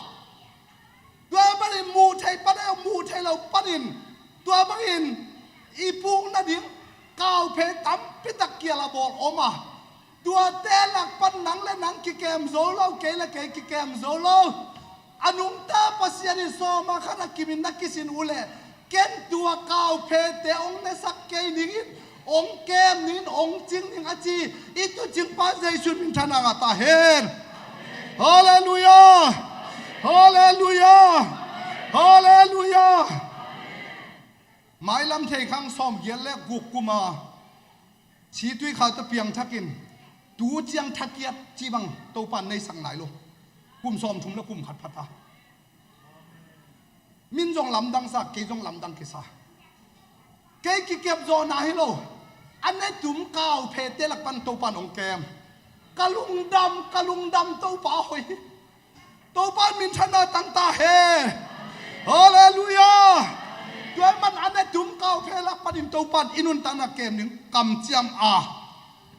Tua panin muh theih pan, muh theih lo panin, tua bangin i puk nading kauphe tampitak kial a bawl om a. Tuate lak pan nang le nang kikem zo lo, kei le kei kikem zo lo. A nungta Pasian in sawma khat a kimin na kisin uhleh, ken tua kauphete hong nesak kei ningin, hong kem ningin, hong cing ning a ci i tuucingpa Jesu minthanna ngah ta hen. Halleluiah! Halleluiah! Halleluiah! Mailam theikhang sawmgiat le guk kuma Situikha tawh piangthakin, tu ciang thakiat cih bang Topan neisak nai lo. Kum sawmthum le kum khat pha ta. Min zong lamdang sa, kei zong lamdang kisa. Kei kikep zawhna hi lo. A netum kauphete lak pan Topan hong kem. Ka lungdam, ka lungdam, Topa hoih hi. Topan minthanna tang ta hen. Halleluiah! Tua ahih man a netum kauphe lak panin Topan i nuntakna kem ding kamciam a.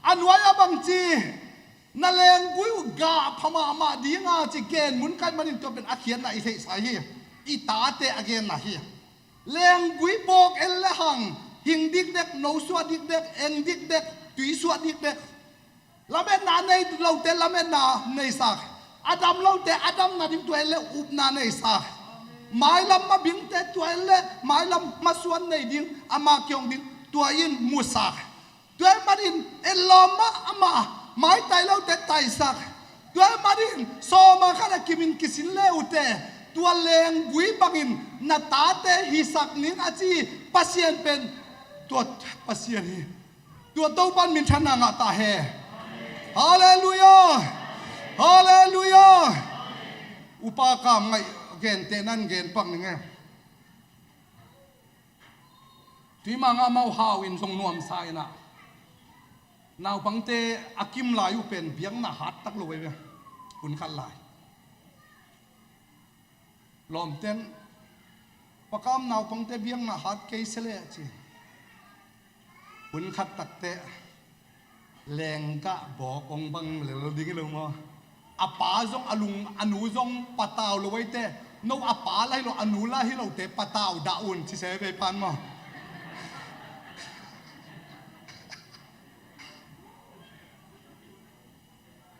A nuai-ah bangci, na lenggui uh gah pha mahmah ding a ci gen mun ka hih manin tua pen a khiatna i theihsa hi. I tate a genna hi. Lenggui bawk en le hang, hing dikdek, no suah dikdek, eng dikdek, tui suah dikdek. Lametna nei lote lametna neisak. A dam lote a damna ding tua en le upna neisak. Mailam mabingte tua en le mailam masuan nei ding, ama kihong ding tua in musak. Tua ahih manin etlawm mah amah, maitai lote taisak. Tua ahih manin sawma khat a kimin kisin le ute, tua lenggui bangin na tate hisak ning a ci Pasian pen tua Pasian hi. Tua Topan minthanna ngah ta hen. Halleluiah! Halleluiah! Upa Kam Ngaih gente nan gen pak ning e. Tuimang ah amau hau in zong nuamsa in ah, naupangte a kim lai uh pen biakna hat tak lo ei ve. Hun khat lai lawmten, Pa Kam, naupangte biakna hat kei se leh ci. Hun khat takteh lenggah bawk hong bang lel ding hi lo maw? A pa zong a lung, a nu zong patau lo ei teh, no a pa la hi lo, a nu la hi lote patau dah un ci se vei pan maw?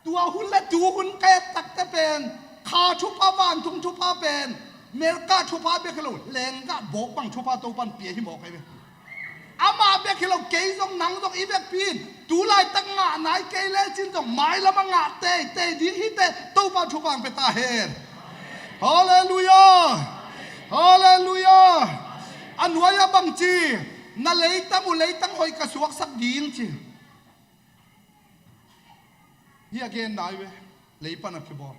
Tua hun le tu hun ka et takte pen, kha thupha, vantung thupha pen Melkah thupha bek hi lo, lenggah bawk bang thupha Topan pia hi mawk ei ve. Amah bek hi lo, kei zong nang zong i vekpi in tu laitak ngah nai kei lecin zong mailam a ngah teitei ding hi teh Topa thupha hong pia ta hen. Halleluiah! Halleluiah! A nuai-ah bangci, na leitang uh leitang hoih ka suaksak ding ci. Hih a gen nai ve, lei pan a kibawl.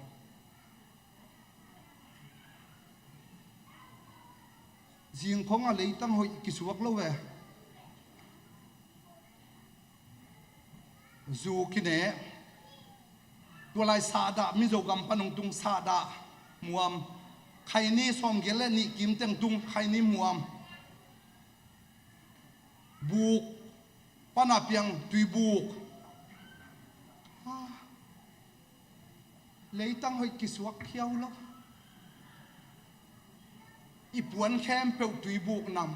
Zingkhong a leitang hoih kisuak lo ve. Zu kine. Tua lai sahdah, Mizo gam pan hong tung sahdah muam. Khaini sawmgiat le nih kim teng tung khaini muam. Buk pana piang tuibuk. Ah, leitang hoih kisuak khiau lo. I puan khempeuh tuibuk nam.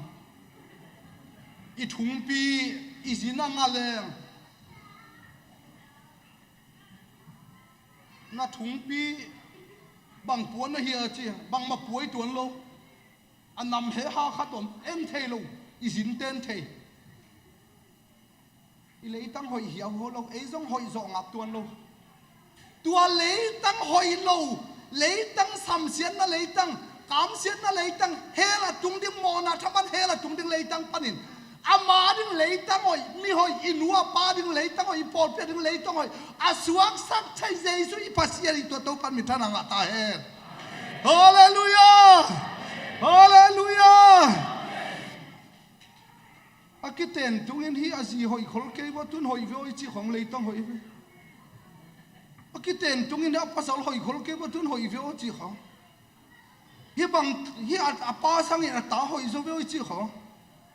I thungpi, i zin a nga leng. Na thungpi bang puan na hia ci, bangmah puai tuan lo. A nam he ha khat om, en thei lo, i zin ten thei. I leitang hoih hiauhiau lo, ei zong hoih zawh ngap tuan lo. Tua leitang hoih lo, leitang samsiatna leitang, kamsiatna leitang, hell a tung ding, mawhna thaman hell a tung ding leitang panin Ama ding leitang hoih, mi hoih, i nu a pa ding leitang hoih, i pawlpi a ding leitang hoih a suaksak thei Jesu i Pasian hi. Tua Topan minthanna ngah ta hen. Halleluiah. Halleluiah. A kiten tungin hih a zi hoih khol kei ua, tun hoih ve aw i cih khong, leitang hoih ve. A kiten tungin hih a pasal hoih khol kei ua, tun hoih ve aw i cih khong. Hih bang, hih a, a pa sangin a ta hoih zo ve aw i cih khong,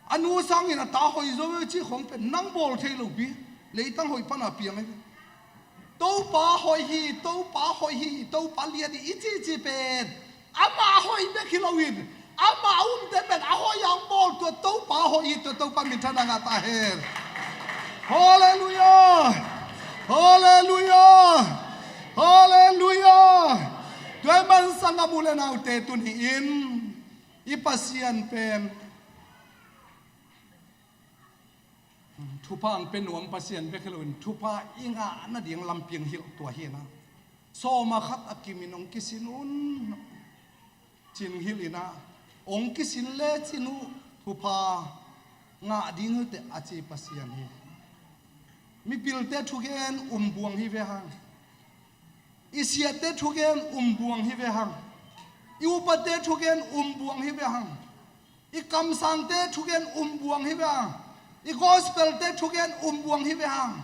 a nu sangin a ta hoih zo ve aw i cih khong pen nang bawl thei lopi, leitang hoih pana piang hi ve. Topa hoih hi, Topa hoih hi, Topa lian hi i cihcih pen amah hoih bek hi loin, amah a umte pen a hoih a hong bawl, tua Topa hoih hi. Tua Topa minthanna ngah ta hen. Halleluiah. Halleluiah. Halleluiah. Tua ahih man sanggam u le naute, tuni-in i Pasian pen thupha hong pia nuam Pasian bek hi loin thupha i ngah nading lampi hong hilh tua hi na. Sawma khat a kimin hong kisin un cin hilh in ah, hong kisin lecin uh thupha ngah ding hi teh a ci Pasian hi. Mipilte thugen um buang hi ve hang. I siate thugen um buang hi ve hang. I upate thugen um buang hi ve hang. I kamsangte thugen um buang hi ve hang. I gospel-te thugen um buang hi ve hang.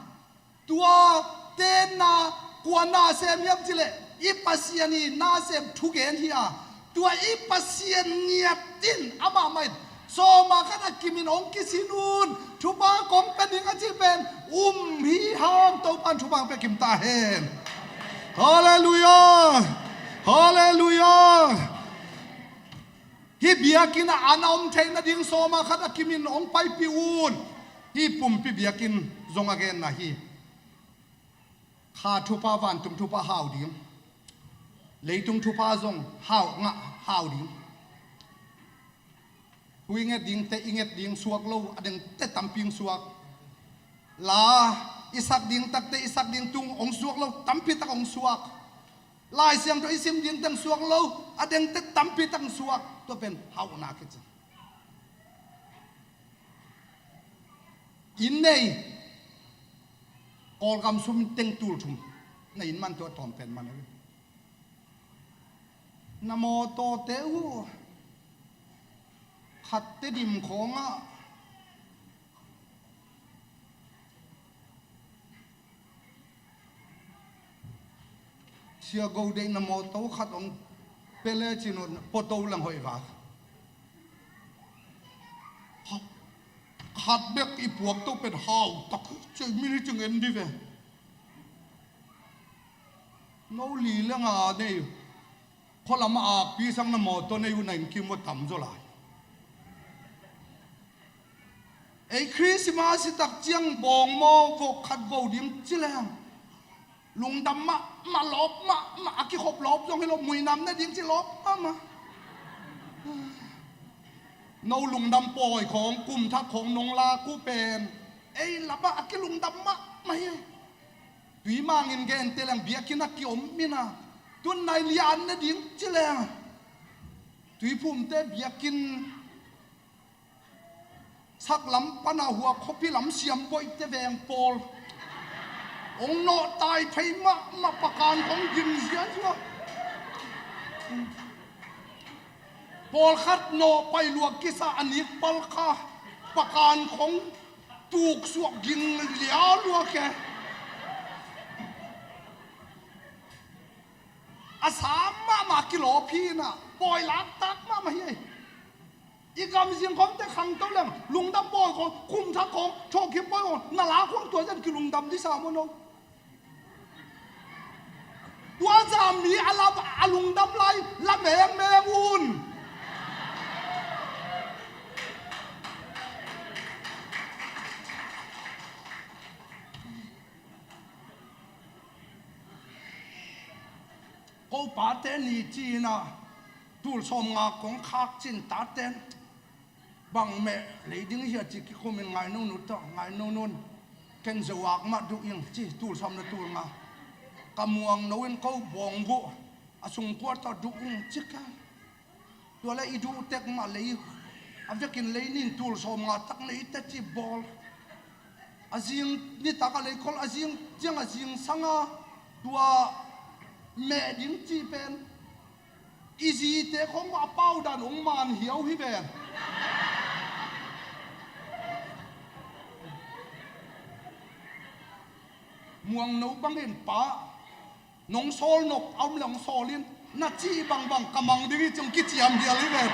Tua tenna kua nasem hiam cih leh i Pasian i nasem thugen hi a, tua i Pasian ngiat in amah mah in sawma khat a kimin hong kisin un, thupha kong pia ding a cih pen um hi hang. Topan thupha hong pia kim ta hen. Halleluiah. Halleluiah. Hih biakinn ah an a om theih nading sawma khat a kimin hong paipih un. Hih pumpi biakinn zong a genna hi. Kha thupha, vantung thupha hau ding, leitung thupha zong hau, ngah hau ding. Thu i nget dingte i nget ding suak lo, a dengte tampi hong suak. La i sak ding takte i sak ding tung hong suak lo, tampi tak hong suak. Lai Siangtho i sim ding teng suak lo, a dengte tampi tak suak. Tua pen hauhna kici. Inn nei, Kawlgam sum teng tul thum na inn man, tua tawm pen man. Na mawtawte uh khatte dim khawngah Sia Go deihna mawtaw khat hong pia lecin uh, pawtaw leng hoih vak. Khat bek i puak to pen hau tak hi, cei min hi cing en di ve. No li le nga nei uh. Khualam a akpi sang na mawtaw nei uh na innkim uh a tam zaw lai. Ei Christmas i tak ciang bawngmaw vok khat vo dim ci leng, lungdam mahmah, lawp mahmah, a kikhop lawp zong hi lo, muinam ne ding ci lawp mahmah. No lungdam pawi khawng, kumthak khawng nong lak uh pen ei lamah a kilungdam mahmah hi. Tuimangin gente leng biakinn a kiom mina, tun nai lian ne ding ci leng, Tuiphumte biakinn saklam pana hua khuapi lam siam boihte veng pawl hong nawh tai phei mahmah, pakan khong gim ziazua. Pawlkhat nawh pai lua kisa, a nik pal kha pakan khong tuksuak ging lia lua ke. A sam mahmah kilawp hi na, pawi laktak mahmah hi. I gamzing khawngte khangto leng lungdam pawi khawng, kumthak khawng, thawhkik pawi khawng na lak khawng tua zan kilungdam dih sam aw no. Tua zah mi a la, a lungdam lai la mengmeng un. Ko pate ni ci-in ah tul sawmnga kong khak cin, taten bang meh lei ding hia ci kikhumin, ngai nonun ta, ngai nonun, ken zo ak mah duh ing ci, tul sawm le tul nga. Ka muang no in ko bawng guh a sungkua tawh duh ung ci ka. Tua le i duh tek mah lei A vekin lei nin tul sawmnga tak nei teci bawl. A zing nitak a leikhol a zing ciang a zingsanga tua meh ding cih pen i zite khong a pau dan ong man hiau hi ven. Muangno bangin pa nong sawl nop a om le ong sawl in na cih bangbang ka mang ding hi ci ong kiciam hial hi ven.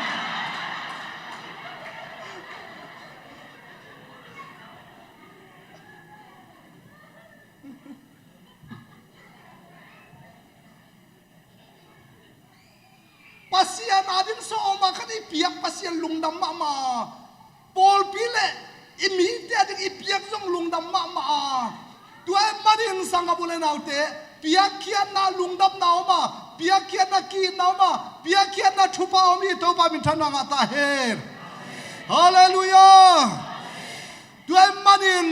Pasian ading sawma khat i piak Pasian lungdam mahmah. Pawlpi le i mite ading i piak zong lungdam mahmah. Tua i manin sanggam u le naute piakkhiatna lungdamna om a, piakkhiatna kiitna om a, piakkhiatna thupha om hi. Topa minthanna ngah ta hen. Halleluiah. Tua i manin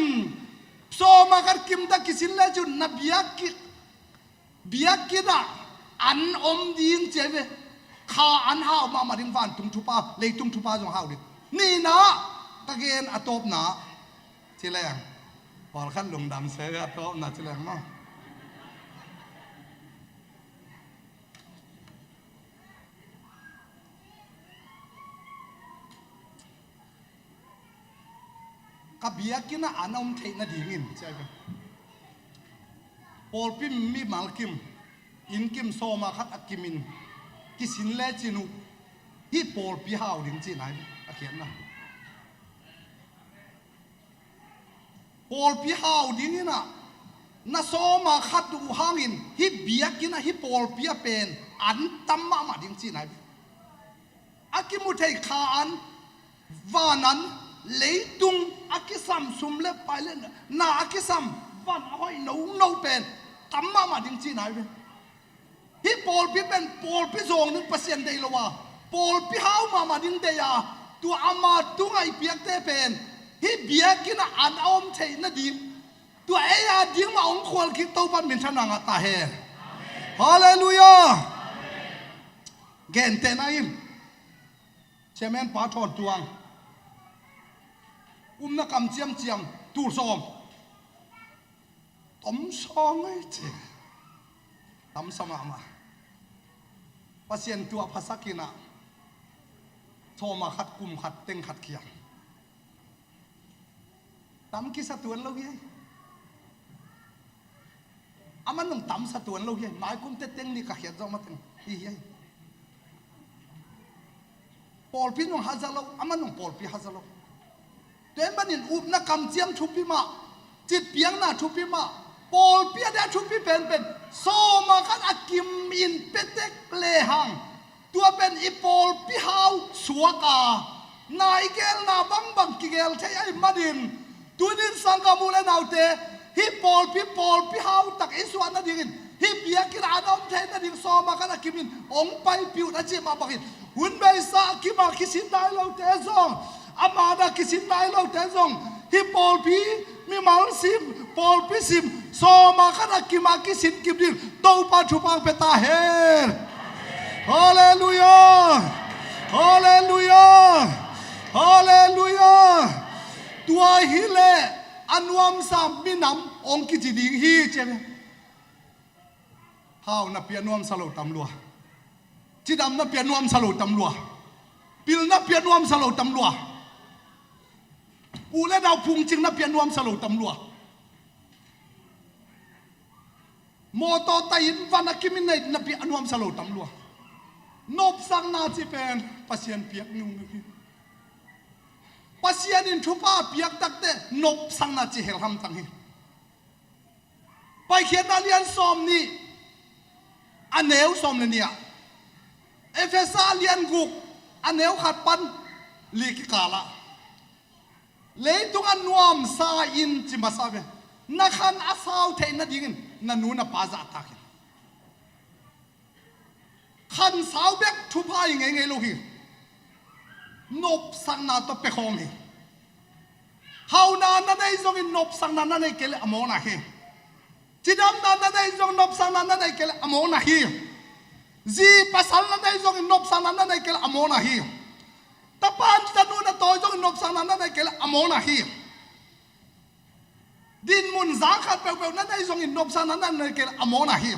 sawma khat kimta kisin le cun na biakki biakinn ah an om ding ci a ve. Kha an hau mahmah ding, vantung thupha, leitung thupha zong hau ding. Nihna ka gen a tawpna ci leng pawlkhat lungdam se ve a tawpna ci leng maw. Ka biakinn ah an a om theih nadingin ci a ve. Pawlpi mimal kim, inn kim sawma khat a kimin kisin le cin uh hih pawlpi hau ding cihna hi ve a khiatna. Pawlpi hau dingin ah na sawma khat uh hangin hih biakinn ah hih pawlpi a pen an tam mahmah ding cihna hi ve. A kimu thei kha an, van an, leitung a kisam, sum le pai le na a kisam, van a hoih nono pen tam mahmah ding cihna hi ve. Hih pawlpi pen pawlpi zawng ding Pasian deih lo a, pawlpi hau mahmah ding deih a, tua ama tungah i piakte pen hih biakinn ah an a om theih nading tua ei a ding mah hong khual kik Topa minthanna ngah ta hen. Halleluiah. Gentehna in Chairman Pa Thawn Tuang umna kam ciamciam tul sawm. Tom sawm ngai ci. Tam sa mahmah. Pasian tua phasak in ah sawma khat kum khat teng khat khiang. Tam kisa tuan lo hi. Aman nong tam sa tuan lo hi. Mai kum te teng ni ka khiat zong mateng hi hi. Pawlpi nong haza lo, aman nong pawlpi haza lo. Tua manin upna kamciam thupi mah, citpiakna thupi mah, pawlpi a dia thupi penpen sawma khat a kim in petek lehang tua pen i pawlpi hau suak a, na i gelna bangbang kigel thei ahih manin tunin sanggam u le naute hih pawlpi, pawlpi hau tak i suah nadingin hih biakinn ah an a om thei nading sawma khat a kimin hong paipih un a cih mah bangin hun beisa a kim a kisin nai lote zong, a man a kisin nai lote zong hih pawlpi mimal sim, pawlpi sim sawma khat a kim a kisin kim ding Topa thupha pia ta hen. Halleluiah. Halleluiah. Halleluiah. Tua hileh a nuamsa minam hong kici ding hi ci a ve. Hau napi a nuamsa lo tam lua. Cidam napi a nuamsa lo tam lua. Pil napi a nuamsa lo tam lua. U le nau phungcing napi a nuamsa lo tam lua. Mawtaw tai in van a kimin nei napi a nuamsa lo tam lua. Nopsakna ci pen Pasian piak nungnu hi. Pasian in thupha piak takte nopsakna ci hel hamtang hi. Paikhiatna lian sawm nih a neu sawm le nih ah, Efesa lian guk a neu khat pan li kikal ah leitung a nuamsa in ci masa ve. Na khan a sau theih nadingin na nu na pa zahtak in. Khansau bek thupha hi ngeingei lo hi. Nopsakna tawh pia khawm hi. Hauna na nei zongin nopsakna na nei kei leh a mawkna hi. Cidamna na nei zong nopsakna na nei kei leh a mawkna hi. Zi pasal na nei zongin nopsakna na nei kei leh a mawkna hi. Ka pa, ka nu na tawi zongin nopsakna na nei kei leh a mawkna hi. Dinmun zang khat peuhpeuh na nei zongin nopsakna na nei kei leh a mawkna hi.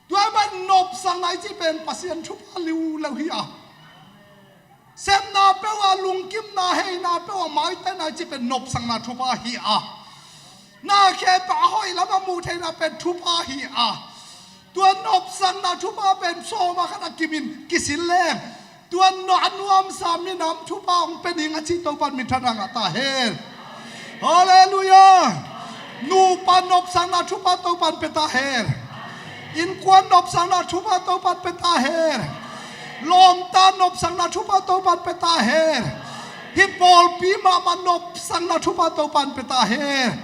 Tua ahih manin nopsakna i cih pen Pasian thupha liuliau hi a, sepna peuh ah, lungkimna, heina peuh ah maitehna i cih pen nopsakna thupha hi a, na khempeuh a hoih lam a muh theihna pen thupha hi a, tua nopsakna thupha pen sawm a khat a kimin kisin leng, tua no a nuamsa minam thupha hong pia ning a cih Topan minthanna ngah ta hen. Halleluiah. Nupa nopsakna thupha Topan pia ta hen. Innkuan nopsakna thupha Topan pia ta hen. Lawmta nopsakna thupha Topan pia ta hen. Hih pawlpi mahmah nopsakna thupha Topan pia ta hen.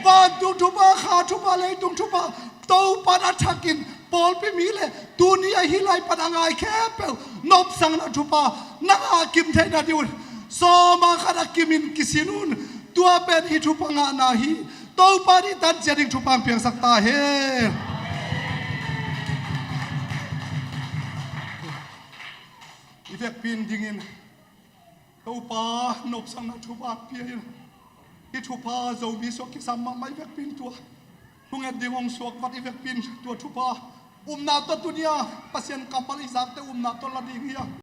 Vantung thupha, kha thupha, leitung thupha Topan a thakin pawlpi mi le tuni a hih lai pan a ngai khempeuh nopsakna thupha na ngah kim theihna ding un sawm a khat a kimin kisin un. Tua pen hih thupha ngahna hi. Topan i tan ciat ding thupha hong piangsak ta hen. I vekpi in dingin Topa nopsakna thupha pia in. Hih thupha Zomi suak kisam mahmah i vekpi in tua thunget ding hong suak vat i vekpi in tua thupha upna tawh tuni a Pasian kammal i zakte upna tawh la ding hi a,